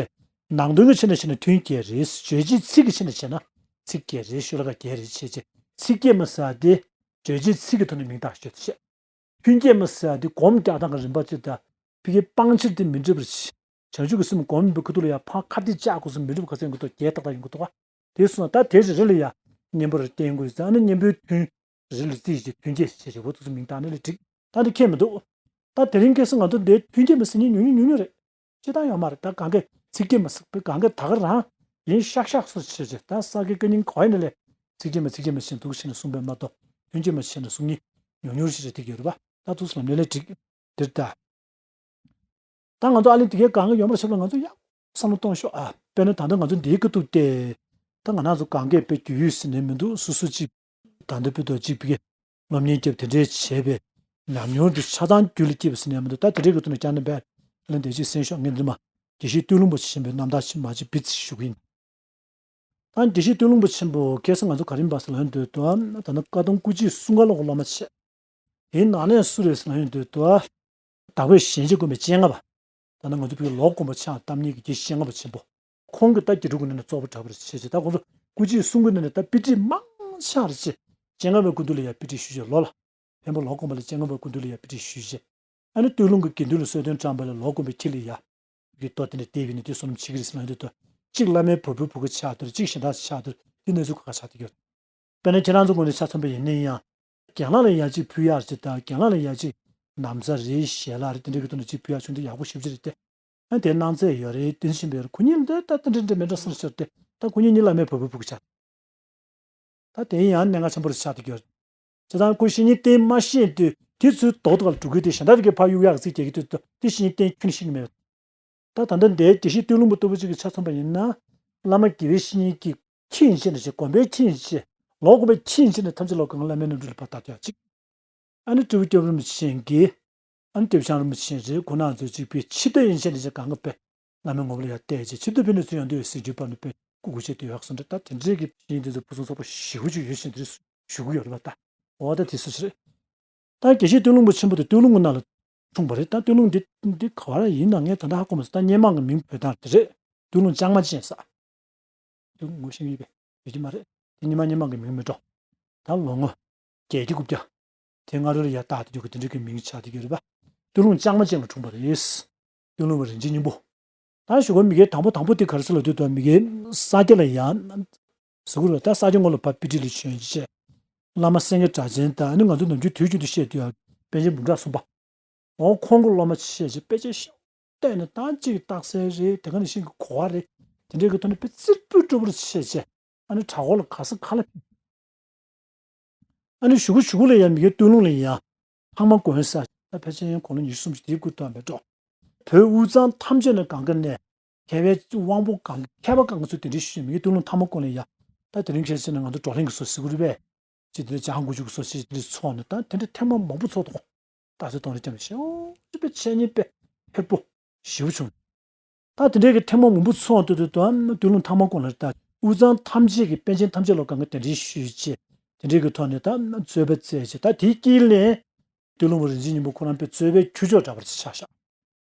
ནང་དོན་གྱི་ཆ་ནས་བྱས་ན་ཐུན་བརྒྱད་རེད། རྗོད་བྱེད་ཚིག་གི་ཆ་ནས་བྱས་ན་ཚིག་བརྒྱད་རེད། ཤོ་ལོ་ཀ་བརྒྱད་རེད་བྱས་རྗེས་ཚིག་བརྒྱད་མ་ཟེར་ཏེ། རྗོད་བྱེད་ཚིག་གི་ཐོག་ནས་མིང་བཏགས་ཤོད་དེ་བྱས། ཐུན་བརྒྱད་མ་ཟེར་ཡ་དེ་སྒོམ་རྒྱག་སྟངས་ཀྱི་རིམ་པ་ཅིག་དང་། ཕ་གིའི་སྤང་ཕྱིར་དེ་མི་འགྲིག་པར་བྱེད། བྱང་ཆུབ་ཀྱི་སེམས་སྒོམ་པའི་ཁ་ཐུག་ལ་ཡང་ཕར་ཁ་གཏད་བཅག་དགོས་སུ་མི་འགྲིག་པ་ག་ཚད་ཡོང་གི་འདུག་རྒྱས་ཏག་ཏག་ཡོང་གི་འདུག་བ། དེ་སོང་ད་དེ་རེ་རེ་ལ་ཡང་གཉེན་པོ་རེ་བསྟེན་དགོས་ཟེར། ཨ་ནི་གཉེན་པོའི་ཐུན་རེ་ལ་རྩིས་བྱས་ཐུན་བརྒྱད་བྱས་བྱས་འོ་ཐུག་སུ་མིང་བཏགས་ནས་ལས་འགྲིག་ད་འདི་ཁྱད་མི་འདུག་ད་དེ་རིང་ཁ་སང་ང་ཚོ་འདིའི་ཐུན་བརྒྱད་མ་ཟེར་མཁན་ཉུང་ཉུང་ཉུང་ཉུང་རེད། སྤྱིར་བཏང་ཡོད་མ་རེད། ད་གང་གས་ཚིག་བརྒྱད་མ་ཟེར་བའི་གང་གས་ད་ག་རང་ཡིན་ཤག་ཤག་སོ་བྱས་བྱས་ད་ས་དགེ་བཀའ་རྙིང་ག་བ་ཡིན་ན་ལས་ཚིག་བརྒྱད་མ་ཚིག་བརྒྱད་མ་བྱས་འདུག་བྱས་ནས་གསུངས་པས་མ་གཏོགས་ཐུན་བརྒྱད་མ་བྱས་ནས་གསུང་མཁན་ཉུང་ཉུང་ཞིག་རེད། དེ་ག་རེད་པ། ད་ཐུགས་ལམ་ནས་ལས་འགྲིག་འདིར་ད། ད་ང་ཚོ་ཨ་ལེ་དེ་གའི་གང་ག་ཡོད་མ་རེད་ཞབས་ལ་ང་ཚོ་ཡག་བསམ་བློ་གཏོང་ཤོག་ཨ། དཔེར་ན་ད་ལྟ་ང་ཚོ་འདིའི་ཁ་ཐུག་སྟེ། ད་ང་རང་ཚོ་གང་གས་དཔེ་རྒྱུས་ཡོད་ཟེར་ནས་མི་འདུག་སོ་སོ་གཅིག་ད་ལྟ་དཔེ་ཏོག་གཅིག་ཕ་གི་སློབ་གཉེར་རྒྱབ་དེ་འདྲས་བྱས་པའི་ཉམས་མྱོང་དེ་ཆ་ཚང་རྒྱུད་ལ་སྐྱེས་པ་ཟེར་ནས་མི་འདུག་ད་དེ་འདྲའི་ཁ་ཐུག་ནས་བསྐྱར་ནས་འབད་ལན་དེ་གཅིག་གསན་ཤོག་ངས་འདི་མ་དགེ་བཤེས་སྟོད་ལུང་པ་ཆེན་པོའི་རྣམ་ཐར་ཞིག་མ་གཅིག་བི་ཙི་ཞུ་གི་ཡིན། ད་དགེ་བཤེས་སྟོད་ལུང་པ་ཆེན་པོ་ཁ་སང་ང་ཚོ་ག་རེ་ཡིན་པ་ཟེར་ལབ་ཡོང་དུས་དུ་ད་ནི་བཀའ་གདམས་སྐུ་མཆེད་གསུང་བཀའ་ལ་འོ་སློབ་མ་བྱས། དེའི་ནང་ནས་སུ་རེད་ཟེར་ལབ་ཡོང་དུས་དུ། བདག་པོས་གཞན་གཅེས་བསྒོམ་པའི་སྤྱན་སྔ་བ། ད་ནི་ང་ཚོ་བོད་ལོག་སྒོམ་པ་ཆགས་གཏམ་ཉིད་ཀྱི་དགེ་བཤེས་སྤྱན་སྔ་བ་ཆེན་པོ། ཁོང་གིས་ད་དགེ་ཕྲུག་གི་ནང་ནས་གཙོ་བོ་འདྲ་པོ་རེད་བྱས་བྱས་ད་ཁོང་ཚོ་སྐུ་མཆེད་གསུམ་གྱི་ནང་ནས་ད་དཔེ་ཁྲིད་མང་ཆེ་བ་རེད་བྱས། སྤྱན་སྔ་བའི་སྐུ་མདུན་ལ་ཡང་དཔེ་ཁྲིད་ཞུས་བྱས་ལོ་ལ། འཕན་པོ་ལོག་སྒོམ་པ་ལ་སྤྱན་སྔ་བའི་སྐུ་མདུན་ལ་ཡང་དཔེ་ཁྲིད་ཞུས་བྱས། ཨ་ནི་སྟོད་ལུང་གི་དགེ་འདུན་ལ་གསོལ་སྟོན་བཀྲམ་པ་ལ་ལོག་སྒོམ་པའི་ཁྱི་ལ་ཡ། གི་རྡོ་དེ་འདྲ་བསྡད་པ་ཡིན་ན་དེ་བསོད་ནམས་ཆེ་གི་རེད་ཟེར་ལབ་ཡོང་དུས། གཅིག་བླ་མའི་བ་སྤུའི་བུ་ག་ཆགས་འདུག་གཅིག་གཞན་དག་ཆགས་འདུག་དེ་གནས་ཚུལ་ཁག་ཁག་ཆགས་བསྡད་ཡོད། དཔེར་ན་ཁྱེད་རང་ཚོ་ངོས་ནས་ཆ་མཚོན་པ་ཡིན་ན་ཡང་། རྒན་ལགས་ལ་ཡང་གཅིག་ཕུལ་ཡག་ཅིག་དང་། རྒན་ལགས་ལ་ཡང་གཅིག་ན་བཟའ་རེད། ཞལ་ལག་རེད། དེ་འདྲ་གི་ཐོག་ནས་གཅིག་ཕུལ་ཡག་བྱུང་དུས་ཡག་པོ་ཞེ་པོ་ཅིག་རེད་དེ། ཨ་དེ་གནང་འཚལ་ཡོད་རེད། དེ་བཞིན་པའི་ཁོ་གཉིས་ལ་ད་ལྟ་འདྲ་འདྲ་མི་འདྲ་སོང་ཟེར་ཏེ། ད་ཁོ་གཉིས་གཉིས་བླ་མའི་བ་སྤུའི་བུ་ག་ཆགས། ད་དེ་ཡང་གནད་འགག་ཆེན་པོ་རེ་ཆགས་བསྡད་ཡོད། བྱས་ཙང་ཁོ་བཤེས་གཉེན་བསྟེན་མ་ཤེས་དུས་དེ་ཚོའི་རྡོག་རྡོག་ལ་འགྲོ་དགོས་དེ། གཞན་དག་གིས་ཕར་གཡུག་ཡག་ཚིག་རྒྱག་གི་དུས་དེ་བཤེས་གཉེན་བསྟེན་ཁྱོན་ཤེས་ཀྱི་མེད། ད་ད་ལྟ་འདིའི་དགེ་བཤེས་སྟོད་ལུང་པ་ལྟ་བུ་ཅིག་གི་ཆ་མཚོན་པ་ཡིན་ན། བླ་མ་དགེ་བའི་བཤེས་གཉེན་གྱི་ཁྱི་ཡིན་ཕྱིར་ན་ཅིག་སྒོམ་པའི་ཁྱི་ཡིན་ཕྱིར། ལོག་སྒོམ་པའི་ཁྱི་ཡིན་ཕྱིར་ན་ཐམས་ཅད་ལོག་གང་བླ་མའི་རྣམ་འཕྲུལ་ལ་ཕར་བལྟ་དུས་ཡག་ཅིག་ཨ་ནི་སྤྲེའུ་སྐྱབས་རིན་པོ་ཆེ་གིས། ཨ་ནི་སྤྲེའུ་ཆང་རིན་པོ་ཆེ་རེད། ཁོང་རྣམ་ཚོས་ཅིག་པའི་ཆིབས་རྟ་ཡིན་ཕྱིར་ན་ཅིག་གང་ག་པའི་བླ་མའི་ངོ་བོ་ལ་ཡར་བལྟས་བྱས། ཆིབས་རྟ་ཕུད་ནས་ཚུར་ཡོང་དུས་སྲིད་རྒྱུད་པ་ནས་པའི་སྐུ་སྒུར་བྱས་དུས་ཡག་སོང་འདྲ། ད་དེ་འདྲའི་གི་བཤེས་གཉེན་དེ་ཚོ་ཕུན་སུམ་ཚོགས་པོ་ཞེ་པོ་ཅིག་ཡོད་བཞིན་དེ་རེད་ཞུ་གི་ཡོད་རེད་པ། ད་འོ་ད་དེ་སུ་ཞིག་རེད། ད་དགེ་བཤེས་སྟོད་ལུང་པ་ཆེན་པོ་དེ་སྟོད་ལུང་གི་ནང་ལ་འཁྲུངས་པ་རེད། ད་སྟོད་ལུང་འདི་འདི་ག་བ་ར་ཡིན་ན་ངས་ད་ལྟ་ཧ་གོ་མ་སོང་། ད་སྔོན་མ་གི་མིང་འབོད་སྟངས་དེ་རེད། སྟོད་ལུང་ལྕང་མ་ཅན་ཟེར། དེ་ངོ་ཤེས་ཀྱི་ཡོད་པས་ཡོད་ཀྱི་མ་རེད། དེ་སྔོན་མ་སྔོན་མ་གི་མིང་མེད་འགྲོ། ད་ལོ་ངོ་བརྒྱད་ཅུ་དགུ་བརྒྱ་དེ་སྔ་དྲོ་ལ་ཡར་བཏགས་ཏེ་འཇུག་གི་དེ་འདྲ་གི་མིང་ཆགས་བསྡད་ཀྱི་ཡོད་རེད་པ། སྟོད་ལུང་ལྕང་མ་ཅན་ལ་འཁྲུངས་པ་རེད། སྟོད་ལུང་པ་རིན་ཆེན་སྙིང་པོ། ད་ཞུ་གི། མི་དགེ་དང་པོ་དང་པོ་དེ་ག་རེ་ཟེར་ལབ་དུས། ད་མི་དགེ་ས་སྐྱ་ལ་ཡར་ཟེར་གི་རེད་པ། ད་ས་སྐྱ་ངོས་ལ་ཕར་དཔེ་ཁྲིད་ལ་བྱོན་བྱས། བླ་མ་སེང་གེ་གྲགས་ཅན་དང་། ཨ་ནི་ང་ཚོ་ནམ་རྒྱུན་དུས་རྒྱུན་དུ་བཤད་དུས་ཡང་པཎ་ཆེན་འབུམ་ཕྲག་གསུམ་པ། འོ་ཁོང་གི་སློབ་མ་བྱས་བྱས་དཔེ་ཆ་ཞིག་བལྟས་ནས། ད་གཅིག་རྟགས་གསལ་རེད། དེ་ག་ནང་བཞིན་གྱི་གོ་བ་རེད། དེ་འདྲའི་གི་ཐོག་ནས་དཔེ་རྩེ་ཕུད་སྤྲོ་པོར་བྱས་བྱས། ཨ་ནི་གྲྭ་སྐོར་ལ་ག་ས་ག་ལ་ཕེབས། ཨ་ནི་གཞུག་གུ་གཞུག་གུ་ལ་ཡང་མི་དགེ་སྟོད་ལུང་ལ་ཡང་ཐང་མ་དགོན་ཟེར། ད་ཕལ་ཆེར་ཡང་དགུང་ལོ་ཉི་ཤུ་སུམ་ཅུ་དེའི་སྐོར་དུ་མེད་འགྲོ། བོད་དབུས་གཙང་ཐམས་ཅད་ནས་གང་ག་ནས་མཁས་པའི་དབང་པོ་གང་། མཁས་པ་གང་ག་ཚོ་དེ་འདྲའི་ཞུས། མི་དགེ་སྟོད་ལུང་ཐང་མ་དགོན་ལ་ཡང་། ད་དེ་རིང་ཁ་སང་ནས་ང་ཚོ་བགྲོ་གླེང་གི་སོ་ཟེར་གི་རེད་པས། ཅིག་དེ་འདྲ་བྱང་ཁུངས་ཅིག་གི་སོ་ཞིག་དེ་འདྲ་ཚོགས་ནས། ད་དེ་འདྲ་ཐེངས་མ་མང་པོ་ཚོགས་འདུག་སྟག་འཚེར་སྡོང་རེ་བརྒྱབ་ནས་ཞེ་པོ་ཅིག་དཔེ་འཆད་ཉན་དཔེ་ཕེབས་པོ་ཞེ་པོ་བྱུང་། ད་དེ་འདྲའི་གི་ཐེངས་མ་མང་པོ་ཚོགས་འདུ་དེ་དང་། སྟོད་ལུང་ཐང་མ་དགོན་ལ། ད་དབུས་གཙང་ཐམས་ཅད་ཀྱི་པཎ་ཆེན་ཐམས་ཅད་ལ་གང་ག་གདན་འདྲེན་ཞུས་བྱས། དེ་འདྲའི་གི་ཐོག་ནས་ད་རྩོད་པ་རྩོད་བྱས། ད་དེའི་དཀྱིལ་ནས་སྟོད་ལུང་པ་རིན་ཆེན་སྙིང་པོ་ཁོ་རང་དཔེ་རྩོད་པའི་ཁྱུ་མཆོག་འདྲ་པོ་ཅིག་ཆགས་ཤག་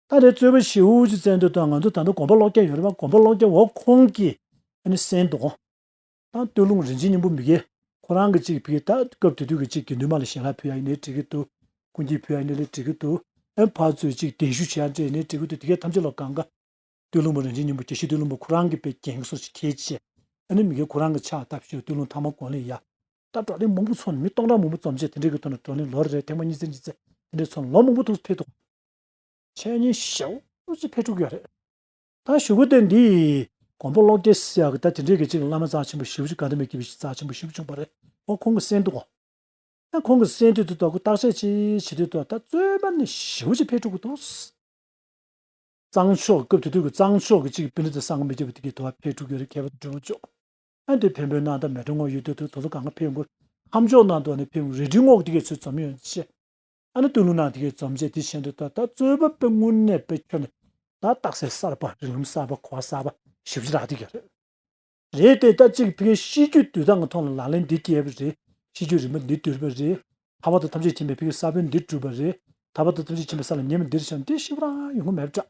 ད་དེ་རྩོད་པ་ཞེ་པོ་ཅིག་རྩོད་དུས་ད་ང་ཚོ་ད་ལྟ་དགོན་པ་ལོག་སྐྱ་ཡོད་རེད་པ། དགོན་པ་ལོག་སྐྱ་འོ་ཁོང་གིས་ཨ་ནི་གསན་འདུག་ད་སྟོད་ལུང་རིན་ཆེན་སྙིང་པོ་མི་དགེ་ཁོ་རང་གི་ཅིག་ཕ་གི། ད་སྐབས་དེ་དུས་ཀྱི་ཅིག་དགེ་འདུན་མ་ལ་ཞལ་ལག་ཕུལ་ཡག་ཡིན་ནའི་འགྲིག་གི་འདུག་སྐུ་འགྱེད་ཕུལ་ཡག་ཡིན་ནའི་འགྲིག་གི་འདུག་ཨ་ཕར་ཚུར་ཅིག་གདན་ཞུ་བྱེད་ཡག་འདྲ་ཡིན་ནའི་འགྲིག་གི་འདུག་དེ་གའི་ཐམས་ཅད་ལ་གང་ག་སྟོད་ལུང་པ་རིན་ཆེན་སྙིང་པོ། དགེ་བཤེས་སྟོད་ལུང་པ་ཁོ་རང་གིས་དཔེ་འགན་སོ་ཞིག་འཁྱེར་བྱས། ཨ་ནི་མི་དགེ་ཁོ་རང་གི་ཕྱག་བཏབ་བྱས་སྟོད་ལུང་ཐང་མ་དགོན་ལ་ཡ། ད་བགྲོ་གླེང་མང་པོ་ཚོགས་ནས། མི་སྟོང་ཕྲག་མང་པོ་འཛོམས་བྱས། དེ་འདྲའི་གི་ཐོག་ནས་བགྲོ་གླེང་ལོ་རེ་རེ། ཐེངས་མ་གཉིས་ཚེ་གཉིས་ཚེ་དེ་འདྲའི་ཚོགས་ནས་ལོ་མང་པོ་ཐུགས་ཕེབས་འདུག་འཆད་ཉན་ཞེ་པོ་ཅིག་ཕེབས་འགྲོ་གི་ཡོད་རེད། ད་གཞུག་གུ་དེ་འདི་དགོན་པ་ལོག་སྐྱ་ཟེར་ཡག་གི་ད་དེ་འདྲའི་གི་ཅིག་བླ་མ་རྩ་ཆེན་པོ་ཞེ་པོ་ཅིག་དགའ་ལྡན་པའི་དགེ་བའི་བཤེས་རྩ་ཆེན་པོ་ཞེ་པོ་བྱུང་བ་རེད། འོ་ཁོང་གིས་གསན་འདུག་གོ། ད་ཁོང་གིས་གསན་དུས་དུ་ད་ཁོ་བརྟག་དཔྱད་ཅིག་བྱེད་དུས་དུ་ད་རྩོད་པ་ནི་ཞེ་པོ་ཅིག་ཕེབས་འགྲོ་གི་འདུག་གཙང་ཕྱོགས། སྐབས་དེ་དུས་ཀྱི་གཙང་ཕྱོགས་ཀྱི་ཅིག་པཎྜི་ཏ་སངས་རྒྱས་མི་བརྒྱ་པ་དེ་གའི་དུ་བ་ཕེབས་འགྲོ་གི་རེད། མཁས་པ་འབྲི་གུང་མཆོག་ཨ་འདི་བོན་པོའི་སྣང་དག་མེ་སྤྲེལ་རྔོག་ཡོད་དུས་དུ་དོ་ཚོ་གང་ག་ཕེབས་དགོས། ཁམས་ཕྱོགས་ནང་དུ་ནས་ཕེབས། རལ་གྲིའི་རྔོག་དེ་གའི་ཚུར་འཛོམས་ཡོང་བྱས། ཨ་ནི་སྟོད་ལུང་ནང་དེ་གའི་འཛོམས་བྱས། དེ་བཞིན་དུ་ད་ད་རྩོད་པ་དཔེ་དངོས་གནས་དཔེ་ཁྱོན་ནས་ད་རྟགས་གསལ་གསར་པ། རིགས་ལམ་གསར་པ། གོ་བ་གསར་པ་ཞེ་པོ་ཅིག་རག་བསྡད་ཀྱི་རེད། རེད་དེ། ད་གཅིག་ཕ་གིའི་ཤེས་རྒྱུད་བསྡུས་སྟངས་ཀྱི་ཐོག་ལ་ལག་ལེན་འདི་བཀལ་བ་རེད། ཤེས་རྒྱུད་རིམ་པ་འདི་བསྡུས་པ་རེད། ཐར་པ་དང་ཐམས་ཅད་མཁྱེན་པའི་ཕ་གིའི་ས་བོན་འདི་བསྒྲུབས་པ་རེད། ཐར་པ་དང་ཐམས་ཅད་མཁྱེན་པའི་ས་ལ་ཉམས་འདིར་བྱུང་། འདི་ཞིབ་རང་ཡོང་གི་མེད་པ་འདྲ།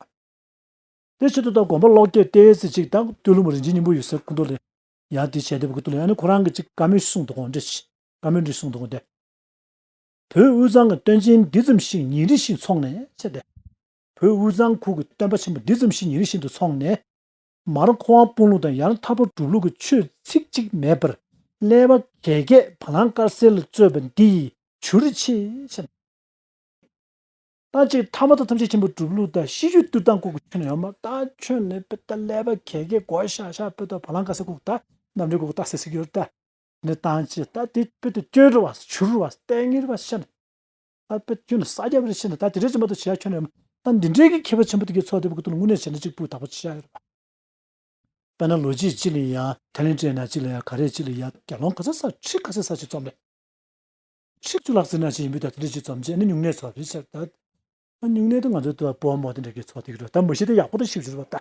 དེ་ཆེད་དུ་ད་དགོན་པ་ལོག་སྐྱེས་ཏོག་ཙམ་ཅིག་ད་སྟོད་ལུང་པ་རིན་ཆེན་སྙིང་པོ་ཡོད་སའི་ཁོངས་གཏོགས་ལ་ཡང་དེ་བྱས་བསྡད་པའི་ཁོངས་གཏོགས་ལ་ཡང་ནི་ཁོ་རང་གིས་ཅིག་བཀའ་མོལ་གསུངས་འདུག་གོ། འདྲ་ཞིག་བཀའ་མོལ་འདི་གསུངས་འདུག་གོ། འདི་བོད་དབུས་གཙང་གི་སྟོན་ཆེན་འདི་ཙམ་ཞིག་ཉིན་རེ་བཞིན་ཚོགས་ནས་བྱས་ཏེ། བོད་དབུས་གཙང་ཁུལ་གྱི་སྟོན་པ་ཆེན་པོ་འདི་ཙམ་ཞིག་ཉིན་རེ་བཞིན་དུ་ཚོགས་ནས། མར་འཁོར་དབང་སྤོ་ལུང་དང་ཡར་ཐར་པ་སྒྲུབ་ལུགས་ཀྱི་ཆོས་ཚིག་གཅིག་མེད་པར་ཀླད་པ་གས་གས་བ་ལང་དཀར་གསལ་ལ་རྩོད་པ་འདི་ཡིས་འགྱུར་ཆེ་ཟེར། ད་ཅིག་ཐར་པ་དང་ཐམས་ཅད་མཁྱེན་པའི་སྒྲུབ་ལུགས་དང་ཤེས་རྒྱུད་བསྡུས་སྟངས་སྐོར་གྱི་ཆོས་ནི་ཡོད་མ། ད་ཁྱོན་ནས་དཔེ་ད་ཀླད་པ་གས་གས་མགོ་ཤ་ཤ་དཔེ་ད་བ་ལང་དཀར་གསལ་སྐོར་ད་རྣམ་འགྲེལ་སྐོར་ད་ཟེར་ཟེར་གྱི་ཡོད་ད། ནི་བཏང་ཅི། ད་དེ་དཔེ་དེ་སྐྱོན་རེད་བ། བྱུར་བ། ལྟས་ངན་རེད་བ་ཤེས་ན། ད་དཔེ་སྐྱོན་ལ་ས་རྒྱབ་རེད་ཤེས་ན། ད་དེ་འདྲས་ཅིག་མ་གཏོགས་བྱེད་ཡ་ཁྱོན་ནས་ཡོད་མ། ད་འདི་འདྲས་ཀྱི་མཁས་པ་ཆེན་པོ་དེ་གའི་ཚོགས་བསྡད་པ་གི་ཐོག་ལ་དངོས་གནས་བྱས་ན་གཅིག་པུ་དག་པ་བྱེད་ཡ་ཡོད་རེད་བ། དཔེར་ན་ལོ་རྒྱུས་གཅིག་ལ་ཡང་། ཐའི་ལེན་ཌི་ཡིན་ན་གཅིག་ལ་ཡང་། ག་རེ་གཅིག་ལ་ཡང་། རྒྱལ་ལོང་ག་ཚ་ས་ཁྲི་ག་ཚ་ས་ཅིག་འཛོམས་རེད། ཁྲི་བཅུ་ལྷག་ཟིན་ན་ཅིག་ཡིན་པའི་ད་དེ་འདྲས་ཅིག་འཛོམས་བྱས་ནས་སྨྱུང་གནས་ཚོགས་རེད་ཟེར་ད། སྨྱུང་གནས་དེ་ང་ཚོའི་དུ་བ་སྤོ་བོ་མོ་དེ་འདྲ་གི་ཚོགས་དེ་གི་འགྲོ། ད་མ་གཞི་དེ་ཡག་པོ་དང་ཞིབ་ཞིབ་པ་ད།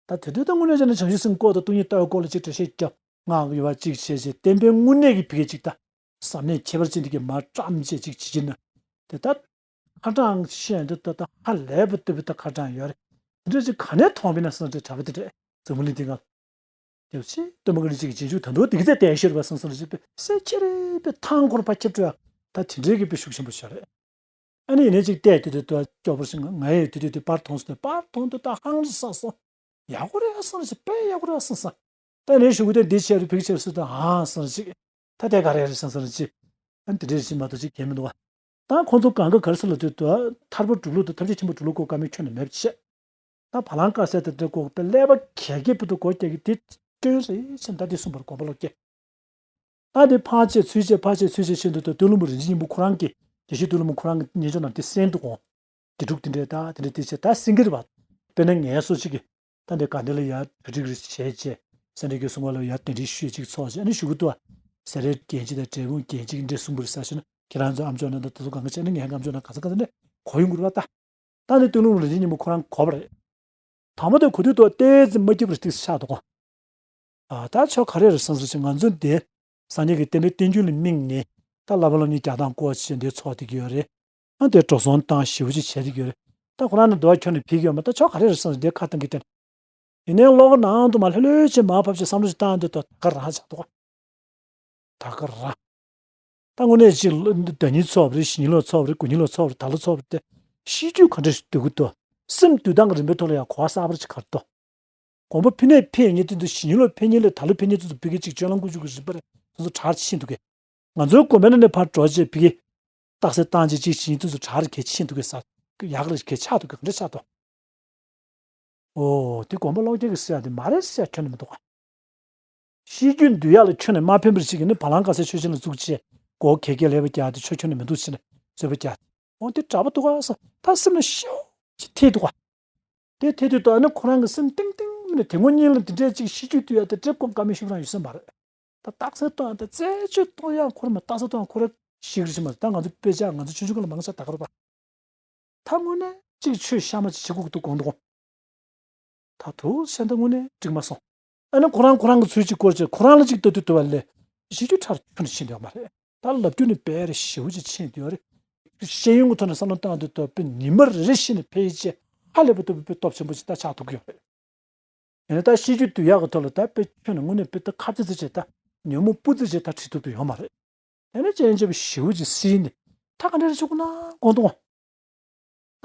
ད་དེ་དུས་ད་དངོས་གནས་བྱས་ན་བྱང་ཆུབ་སེམས་སྐོར་དང་སྟོང་ཉིད་ལྟ་བའི་སྐོར་ལ་ཅིག་འགྲེལ་བཤད་རྒྱབ། སྔགས་ཀྱི་ཡོ་བ་ཅིག་བྱས་བྱས། བསྟན་པའི་དངོས་གནས་ཀྱི་ཕ་གི་ཅིག་ད་ཟབ་གནད་ཁྱད་པར་ཅན་དེ་གི་མར་བཀྲམ་བྱས་ཅིག་བྱེད་ཀྱི་ན། དེ་ད་ཁ་གྲངས་བཤད་འདི་ད་ད་ཧ་ལས་པ་ལྟ་བུ་ད་ཁ་གྲངས་ཡོད་རེད། དེ་འདྲ་ཅིག་ག་ནས་མཐོང་བ་ཡིན་ན་བསམ་སྟེ་གྲྭ་པ་དེ་འདྲས་འཛམ་བུ་གླིང་འདི་སྒང་། དེ་ཕྱིན་སྟོན་པ་བཀའ་དྲིན་ཅན་གྱི་རྗེས་འཇུག་ད་དུང་དེ་གི་ཚད་ལྡན་ཤོས་རེད་པ་བསམ་བསམ་ལ་ཅིག་དཔེ་སེ་ཁྱེར་རེ་དཔེ་ཐང་འཁོར་ཕར་ཁྱེར་འགྲོ་ཡ། ད་དེ་འདྲའི་གི་དཔེ་ཤུགས་ཆེན་པོ་ཞིག་རེད། ཨ་ནི་ཡིན་ནའི་ཅིག་བལྟས་དུས་དུ་དུ་སྐྱོ་པོ་ཞིག་ང་ཡི་དུས་དུ་དུ་པར་མཐོང་སོང་དུས་པར་མཐོང་དུས་ད་ཧང་རི་སང་སོང་། ཡག་པོ་རེད་ཨ་སང་རི་ཞིག་དཔེ་ཡག་པོ་རེད་ཨ་སང་སང་། ད་ནས་ཞུ་གི་དེ་འདི་བྱས་རུ་ཕིག་བྱས་སུ་དུ་ཧང་སང་རི་ཞིག་ད་དེ་ག་རེ་རེད་སང་སང་རི་ཅི། ཨ་ནི་དེ་འདྲས་ཞིག་མ་གཏོགས་ཅིག་གལ་མི་འདུག་བ། ད་ཁོང་ཚོ་གང་ག་ག་རེ་ཟེར་ལ་དུས་དུ་ཐར་པ་སྒྲུབ་ལུགས་དང་ཐབས་ཤེས་ཆེན་པོ་སྒྲུབ་ལུགས་སྐོར་བཀའ་མོལ་ཁྱོན་ནས་མེད་པ་བྱས། ད་བ་ལང་དཀར་ཟས་དེ་འདྲ་སྐོར་དཔེ་ཀླད་པ་གས་གས་པོ་དུ་སྒོ་རྒྱག་གི་དེ་སྐྱོན་རེད་ཅེས་ད་དེ་གསུངས་པར་དགོངས་པ་ལོག་སྐྱེ། ད་དེ་ཕར་བཅད་ཚུར་བཅད་ཕར་བཅད་ཚུར་བཅད་བྱེད་འདུག་ཏུ་སྟོད་ལུང་པ་རིན་ཆེན་སྙིང་པོ་ཁོ་རང་གི་དགེ་བཤེས་སྟོད་ལུང་པ་ཁོ་རང་གི་སྙན་ཅོག་ནང་དེ་གསན་འདུག་གོ། དགེ་ཕྲུག་དེ་འདྲས་ད་དེ་འདྲས་དེ་བྱས་ད་གསན་གྱི་རེད་པ། དཔེར་ན་ངའི་སོ་གཅིག་གིས་ད་འདི་དགའ་ལྡན་ལ་ཡར་གྲ་སྒྲིག་རེ་བྱས་བྱས་སེ་འབྲས་དགེ་གསུང་བ་ལ་ཡར་གདན་འདྲེན་ཞུས་ཅིག་ཚོགས་བྱས་ཨ་ནི་ཞུ་གི་འདུག་ཨ། ཟས་རིགས་རྒྱན་གཅིག་དང་འབྲས་སྤུངས་རྒྱན་གཅིག་འདྲས་གསུང་གི་རེད་ཟེར་ཞུ་ན་ཁྱེད་རང་ཚོ་ཨ་མཆོག་ནང་དང་དེ་ཚོ་གང་ག་བྱས་ན་ངའི་ཨ་མཆོག་ནང་གང་ས་གང་ས་ནས་གོ་ཡོང་གི་རེད་པ་ད། ད་ནི་སྟོད་ལུང་པ་རིན་ཆེན་སྙིང་པོ་ཁོ་རང་གོ་བ་རེད། དང་པོ་དེ་གོ་དུས་དུ་ཏོག་ཙམ་མ་སྐྱིད་པར་ཏིག་ཙམ་ཆགས་འདུག་གོ། ཨ་ད་ཆོ་ག་རེ་རེད་བསམ་སོང་ཅིག་ང་ཚོ་འདི་སངས་རྒྱས་ཀྱི་རྟེན་འབྲེལ་བསྟན་འགྱུར་ལ་དམིགས་ནས་ད་བསླབ་པ་སློབ་གཉེར་རྒྱག་སྟངས་སྐོར་ཅིག་འདི་ཚོགས་བསྡད་ཀྱི་ཡོད་རེད། ཨ་འདི་འགྲོ་སོང་བཏང་ཞེ་པོ་ཅིག་བྱས་བསྡད་ཀྱི་ཡོད་རེད། ད་ཁོ་རང་ནི་འདུག་ཁྱོན་ནས་ཕེབས་ཀྱི་ཡོད་མ་ད་ཆོ་ག་རེ་རེད་བསམ་སོང་འདི་ཁ་བཏང་གི་སྟེ། ཡིན་ནའི་བློ་ཁ་ནང་དུ་མ་ལྷོད་ལྷོད་བྱས་མར་ཕབ་བྱས་བསམ་བློ་ཞིག་བཏང་འདི་ད་ད་ག་རང་ཆགས་འདུག་ག། ད་ག་རང་། ད་དངོས་གནས་ཅིག་ཟླ་ཉིན་ཚོགས་པ་རེད་གཞེས་ཉིན་ལ་ཚོགས་པ་རེད་དགུ་ཉིན་ལ་ཚོགས་པ་རེད་ད་ལོ་ཚོགས་པ་རེད་དེ། ཤེས་རྒྱུད་ག་འདྲ་ཞིག་འདུག་གི་འདུག་སེམས་འདུལ་སྟངས་ཀྱི་རིམ་པའི་ཐོག་ལ་ཡང་གོ་བ་གསར་པ་ཅིག་ག་རེ་འདུག་དགོན་པ་ཕུ་ནས་ཕེབས་ཉིན་དེ་དུས་གཞེས་ཉིན་ལ་ཕེབས་ཉིན་ལས་ད་ལོ་ཕེབས་ཉིན་དུས་སུ་ཕ་གི་ཅིག་སྤྱོད་ལམ་ཀུན་སྤྱོད་ཀྱི་རིམ་པ་རེད་དུས་སུ་གྲགས་ཕྱིན་འདུག་གས། ང་ཚོའི་དགོན་པའི་ནང་ནས་ཕར་འགྲོ་བྱས་ཕ་གི་རྟགས་གསལ་བཏང་བྱས་ཅིག་གཞེས་ཉིན་དུས་སུ་གྲགས་རེ་གས་ཕྱིན་འདུག་གས་ས། ཡག་རེ་གས་ཆགས་འདུག་གས་ག་འདྲ་ཆགས་འདུག་ཨོ། དེ་དགོན་པ་ལོག་རྒྱག་གི་ཟེར་ཡ་དེ་མ་རེད་ཟེར་ཡ་ཁྱོན་ནས་མི་འདུག་ག། ཤེས་རྒྱུད་འདུལ་ཡག་ལ་ཁྱོན་ནས་མ་ཕན་པར་ཞིག་གིས་ནི་བ་ལང་དཀར་ཟས་ཆོས་ཅན་ལ་བཙུགས་བྱས་སྒོ་གས་གས་ལས་པ་རྒྱག་དེ་ཆོས་ཁྱོན་ནས་མི་འདུག་ཕྱིན་ནས་རྩོད་པ་རྒྱག་དེ། འོ་དེ་དྲག་པོ་འདུག་ག་ཟེར་ད་སེམས་ལ་ཤེའུ་ཅིག་ཐེབས་འདུག་ག། དེ་ཐེབས་དུས་ད་ནི་ཁོ་རང་གི་སེམས་གཏིང་གཏིང་མིན་ནས་དེ་སྔོན་གཉིས་ལ་དེ་འདྲའི་ཅིག་ཤེས་རྒྱུད་འདུལ་ཡག་དེ་འདྲའི་གོ་དཀའ་མོ་ཞིག་རང་ཡོད་ས་མ་རེད། ད་རྟགས་གསལ་གཏོང་ཡག་དང་རྩད་གཅོད་གཏོང་ཡག་ཁོ་རང་མ་རྟགས་གསལ་གཏོང་ཡག་ཁོ་རང་ཤེས་ཀྱི་རེད་ཤེས་མ་རེད་ད་ང་ཚོ་དཔེ་ཆ་ང་ཚོ་ཆུང་ཆུང་སྒང་ལ་མང་ཆེ་ད་ག་རུ་པ། ད་དངོས་གནས་གཅིག་ཆོས་གཤའ་མ་ཅིག་བྱེད་དགོས་ཀྱི་འདུག་དགོངས་འདུག་ད་དུ་བཤད་ད་དངོས་གནས་འགྲིག་མ་སོང་། ཨ་ནི་ཁོ་རང་ཁོ་རང་གི་ཚུལ་གཅིག་སྐོར་བྱས་ཁོ་རང་ལ་གཅིག་ལྟ་དུས་ལྟ་བ་ལས་གཞི་རྒྱུ་ཕྲ་རུ་ཁྱོན་ནས་ཕྱིན་ཡོད་མ་རེད། ད་ལབ་རྒྱུ་ནི་དཔེ་རེ་ཞེ་པོ་ཅིག་ཕྱིན་ཡོད་རེད། ཤེས་ཡོན་གྱི་ཐོག་ནས་བསམ་བློ་བཏང་དུས་ལྟ་བུ་ཉི་མ་རེ་རེ་བཞིན་ནས་འཕེལ་རྒྱས་ཧ་ལས་པ་ལྟ་བུ་དཔེ་སྟོབས་ཆེན་པོ་ཅིག་ད་ཆགས་ཐུབ་ཀྱི་ཡོད་རེད། ཡིན་ན་ད་ཤེས་རྒྱུད་འདུལ་ཡག་གི་ཐོག་ལ་ད་དཔེ་ཁྱོན་ནས་དངོས་གནས་དཔེ་ད་ཁ་ཙི་ཙི་བྱས་ད་ཉོན་མོངས་སྤུ་ཙི་བྱས་ད་ཁྲིད་ཐུབ་ཏུ་ཡོད་མ་རེད། ཡང་ན་སྤྱན་ཆབ་ཞེ་པོ་ཅིག་བསིལ་ནས་ད་ག་འདྲ་རེ་བྱེད་དགོས་ན་དགོངས་དུ་འོང་།